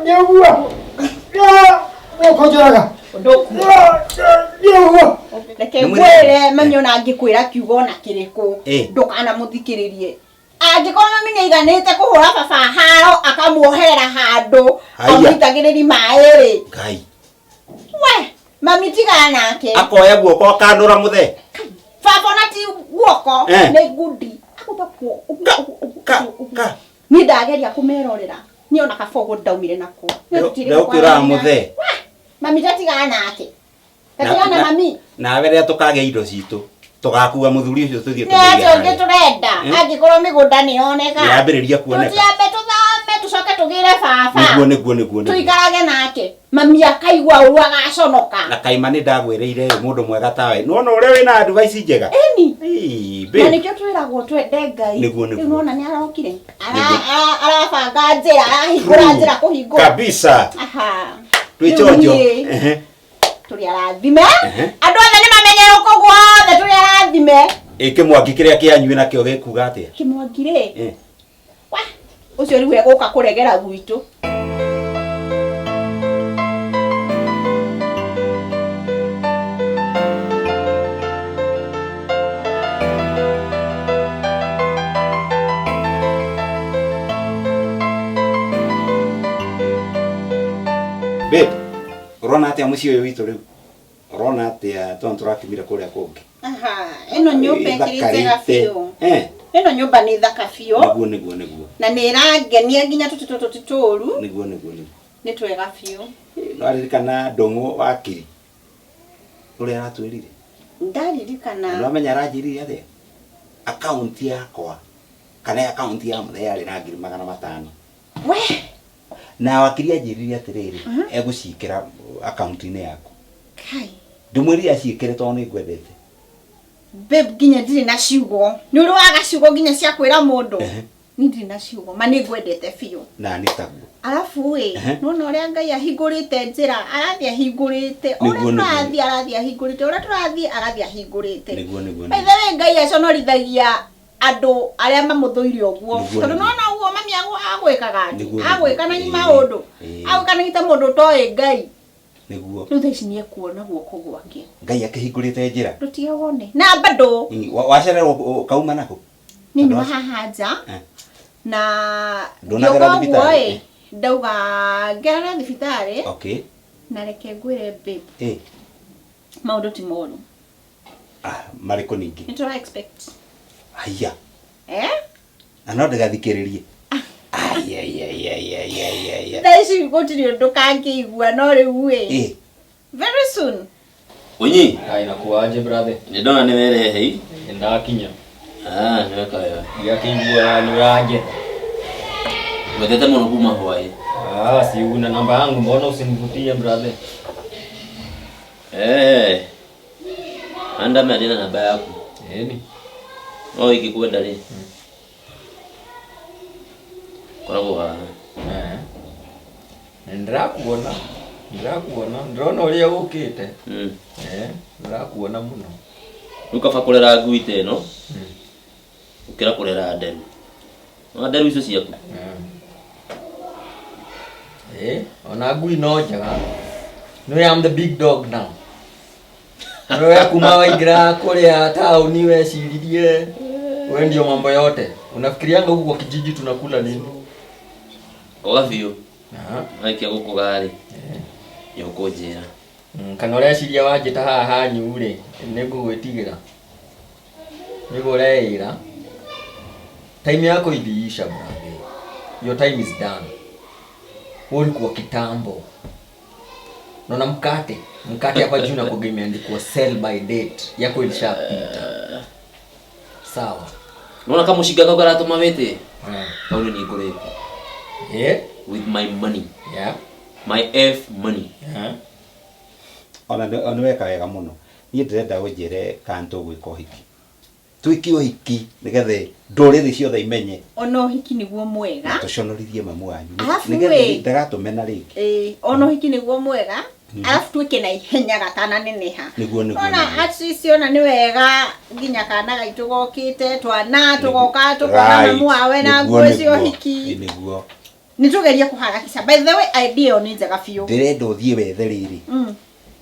Nĩũguo. Ah. Nĩũkũnjũraga. Ndũkua. Nĩũguo. Reke Nĩ ngwĩre mami ona angĩkwĩra kiugo ona kĩrĩkũ Eh. ndũkanamũthikĩrĩrie. Angĩkorwo mami nĩaiganĩte kũhũra baba haro akamuoherera handũ Haiya. amũitagĩrĩri maĩ rĩ. Ngai. We, mami tigana nake. Akoya guoko akanũra mũthee. Baba ona ti guoko Eh. nĩ ngundi. Agũtha kuo ũguo, Ka ũguo, ũguo, ka ũguo, ũguo. ka. Niĩ ndageria kũmerorera niĩ ona kaba ũguo ndaumire nako. Niĩ tũtirĩ Ndegũkĩũraga mũthee. Mami tatigana nake. Tatigana na mami. Nawe rĩrĩa tũkagĩa indo citũ tũgakua mũthuri ũcio tũthiĩ Nĩ atĩ tũmũige ũngĩ harĩa. tũrenda Eh? angĩkorwo mĩgũnda nĩ yoneka. Nĩyambĩrĩria kuoneka. Tũtiambe tũthame tũcoke tũgĩre baba. Nĩguo nĩguo nĩguo nĩguo. Tũikarage nake. Mami akaigua ũru agaconoka. Na kaima nĩ ndagwĩrĩire ĩ, mũndũ mwega tawe. Nĩwona ũrĩa wĩna advice njega? Ĩni. Ĩĩ, Na babe. nĩkĩo twĩragwo twende Ngai. Nĩguo, nĩguo. Rĩu nĩwona nĩ arokire. Arabanga njĩra, arahingũra njĩra kũhingũra. Kabisa. Aha. Twĩ Rĩu chonjo. niĩ Ehe. Tũrĩ arathime. Ehe. Andũ othe nĩ mamenye gũkũ guothe tũrĩ arathime. Ĩ kĩmwangi kĩrĩa kĩanyuĩ nakĩo gĩkuga atĩa? Kĩmwangi rĩ, Eh. wa ũcio rĩu egũka kũregera gwitũ. Babe, ũrona atĩa mũciĩ ũyũ witũ rĩu? Ũrona atĩa tondũ tũrakimire kũrĩa kũngĩ? Aha, ĩno nyũmba ĩkĩrĩ njega Ĩthakarĩte. biũ. Eh, Ĩno nyũmba nĩ thaka biũ nĩguo nĩguo nĩguo. na nĩ ĩrangenia nginya tũtĩ tũtũ ti tũũru, Nĩguo nĩguo nĩguo. nĩ twega biũ. Nĩwaririkana Ndũng'ũ wakiri ũrĩa aratwĩrire? Ndaririkana. Nĩwamenya aranjĩrire atĩa? Akaunti yakwa kana akaunti ya mũthee yarĩ na 500,000. We, Na wakiri anjĩrire atĩrĩrĩ, egũciĩkĩra akaunti-inĩ yaku. kai. Ndĩmwĩrire aciĩkĩre tondũ nĩ ngwendete. Babe nginya ndirĩ na ciugo. Nĩ ũrĩ waga ciugo nginya cia kwĩra mũndũ. Ehe. Niĩ ndirĩ na ciugo, ma nĩ ngwendete biũ. Na nĩ taguo. Arabu ĩ, Ehe. nĩwona ũrĩa Ngai ahingũrĩte njĩra, arathiĩ ahingũrĩte, ũrĩa Nĩguo, nĩguo. tũrathiĩ arathiĩ ahingũrĩte, ũrĩa tũrathiĩ arathiĩ ahingũrĩte. Nĩguo nĩguo By nĩguo. the way Ngai aconorithagia andũ arĩa mamũthũire ũguo. Nĩguo, Tondũ nĩguo. nĩwona ũguo mami agwĩkaga atĩ, Nĩguo, nĩguo. agwĩkanagia Ĩĩ, maũndũ, ĩĩ. agwĩkanagia ta mũndũ ũtoĩ Ngai. Nĩguo. Rĩu thaa ici nĩekuona guoko gwake. Ngai akĩhingũrĩte njĩra. Ndũtige wone. Na bado Wacererwo ũkauma nakũ? niĩ nyuma Tondũ haha nja Eh. na Ndũnagera ngĩũka ũguo thibitarĩ? ĩ, ndauga ngerere thibitarĩ Okay. na reke ngwĩre babe Eh. maũndũ ti moru. Ah, marĩkũ ningĩ? Nĩ tũra expect. Haiya. Eh? Na no ndĩgathikĩrĩrie. Aiaiaiaiaiaia. Thaa ici gũtirĩ ũndũ kangĩigua no rĩu ĩ. Eh. Very soon. Unyi, Ai, nakuaje brother? nĩ ndona nĩ werehe i. Ndakinya. Ah, nĩ weka wega. Ngĩakĩigua nĩ ũranjetha. Wendete mũno kuma hwaĩ. Ah, si una namba yangu, mbona usinivutie brother? Eh. Anda ndĩna namba yaku. Ĩni. No ingĩkwenda rĩ. Koragwo haha. Eh. Nĩ ndĩrakuona. Ndĩrakuona, ndĩrona ũrĩa ũkĩte. Eh, ndĩrakuona mũno. Rĩu kaba kũrera ngui ta ĩno gũkĩra kũrera nderu. Na nderu icio ciaku. Eh, ona ngui no njega. No I am the big dog now. Wewe kuma waingira kuria tauni weciririe we ndio mambo yote. Unafikirianga huku kwa kijiji tunakula nini? Koga biũ. Waikia gũkũga rĩ. Nĩ ũkũnjĩra. Kana ũreciria wanjĩta haha hanyu rĩ, nĩ ngũgwĩtigĩra. Nĩguo ũreĩra. Time yako iliisha brother. Your time is done. Wewe ulikuwa kitambo. Naona mkate. Mkate hapa juu nakuwaga imeandikwa sell by date. Yako ilishapita. Sawa. Unaona kama mũcinga kau karatũma wĩtĩe? Kau nĩ niĩ ngũrĩte. Yeah. With my money. Yeah. My F money. Yeah. Ona nĩ weka wega mũno. Niĩ ndĩrenda ũnjĩre kana tũgwĩka ũhiki. Twĩke ũhiki nĩgetha ndũrĩrĩ ciothe imenye Ona ũhiki nĩguo mwega. na tũconorithie mamu wanyu Alafu nĩgetha ĩ. ndagatũmena rĩngĩ. Ĩĩ, ona ũhiki nĩguo mwega. Alafu twĩke na ihenya gatananeneha. Nĩguo nĩguo. Ona at least ona nĩ wega nginya kana gaitũ gokĩte twana tũgoka tũkona mamu wawe na nguo cia ũhiki. Nĩguo. Nĩ tũgerie kũharakisha. By the way, idea ĩyo nĩ njega biũ. Ndĩrenda ũthiĩ wethe rĩrĩ.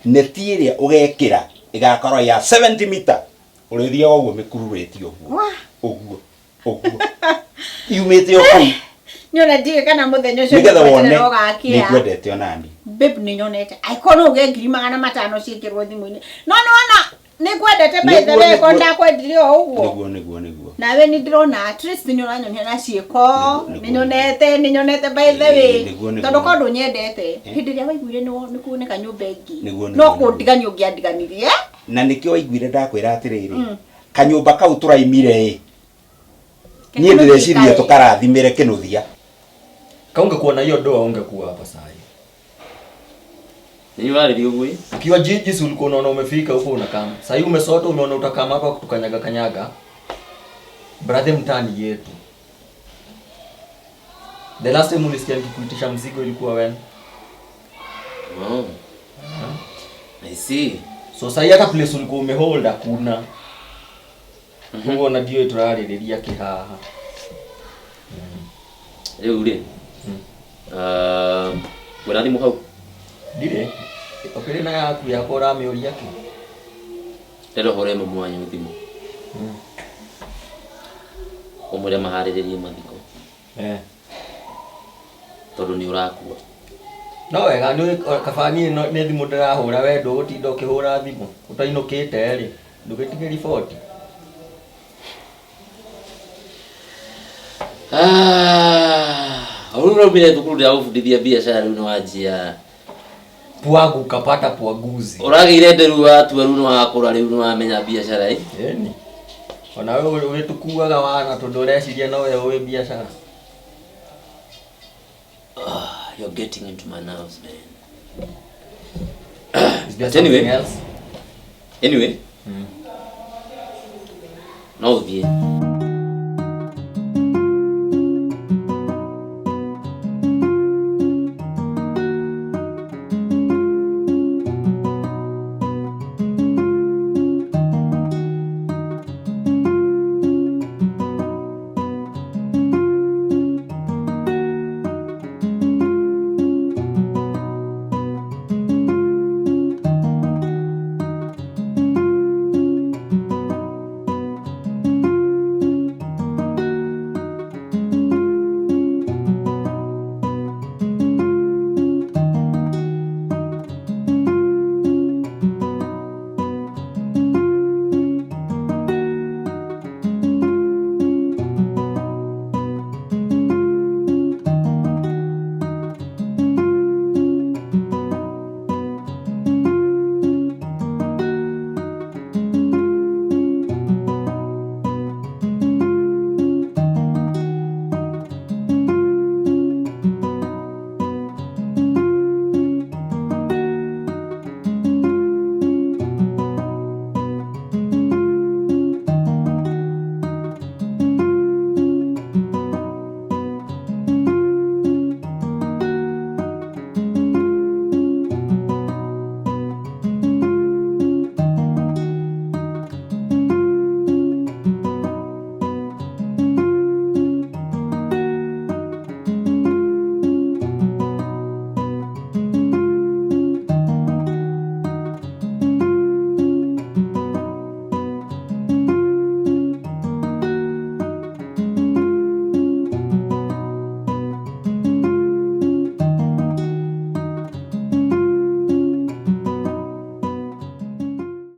Neti ĩrĩa ũgekĩra ĩgakorwo ya 70 meter. Ũrĩthiaga ũguo mĩkururĩtie ũguo. Wah. Ũguo. Ũguo. Yumĩte o kũu. Nĩ ona ndiũĩ kana mũthenya ũcio Nĩgetha wone nĩngweterera ũgakĩa. nĩngwendete onani. Babe nĩ nyonete. Angĩkorwo no ũgĩe 500,000 ciĩkĩrwo thimũ-inĩ. No nĩ wona nĩngwendete by the Nĩguo, way ko nĩguo. ndakwendire o ũguo. Nĩguo nĩguo nĩguo. Nawe nĩ ndĩrona at least nĩ ũranyonia na ciĩko. Nĩ nyonete nĩ nyonete by the way. Nĩguo, nĩguo. Tondũ korwo ndũnyendete hĩndĩ ĩrĩa waiguire nĩ kuoneka nyũmba ĩngĩ. Nĩguo, No nĩguo, kũndigania ũngĩandiganirie. Na nĩkĩo waiguire ndakwĩra atĩrĩrĩ kanyũmba kau tũraimire ĩ niĩ ndĩreciria tũkarathimĩre kĩnũthia. Kama ungekuwa na hiyo doa ungekuwa hapa saa hii. Nini warĩria ũguo ĩ? Ukiwa jiji si ulikuwa unaona umefika huko unakama. Saa hii umesota umeona utakama hapa kutukanyaga kanyaga. Brother mtani yetu. The last time ulisikia nikikuitisha mzigo ilikuwa when? Oh. I see. So saa hii hata place ulikuwa umehold hakuna. Koguo ona ndiũĩ tũrarĩrĩria kĩ haha. Rĩu rĩ. Wĩna thimũ hau? Ndirĩ. Ũkĩrĩ na yaku yakwa ũramĩũria kĩ? Ndĩrenda ũhũre mamu wanyu thimũ. Ũmwĩre maharĩrĩrie mathiko. Tondũ nĩ ũrakua. No wega nĩ kaba niĩ nĩ thimũ ndĩrahũra we ndũgũtinda ũkĩhũra thimũ ũtainũkĩte rĩ ndũgĩtige riboti. Rĩu ũraumire thukuru ndĩragũbundithia biacara rĩu nĩ wanjia. Pwagu ukapata pwaguzi. Ũragĩire nderu watua rĩu nĩ wakũra rĩu nĩ wamenya biacara ĩ. Ĩni. Ona we ũgĩtũkuaga wana tondũ ũreciria no we ũĩ biacara. You're getting into my nerves, man. Is there But anyway, something else? Anyway. No ũthiĩ.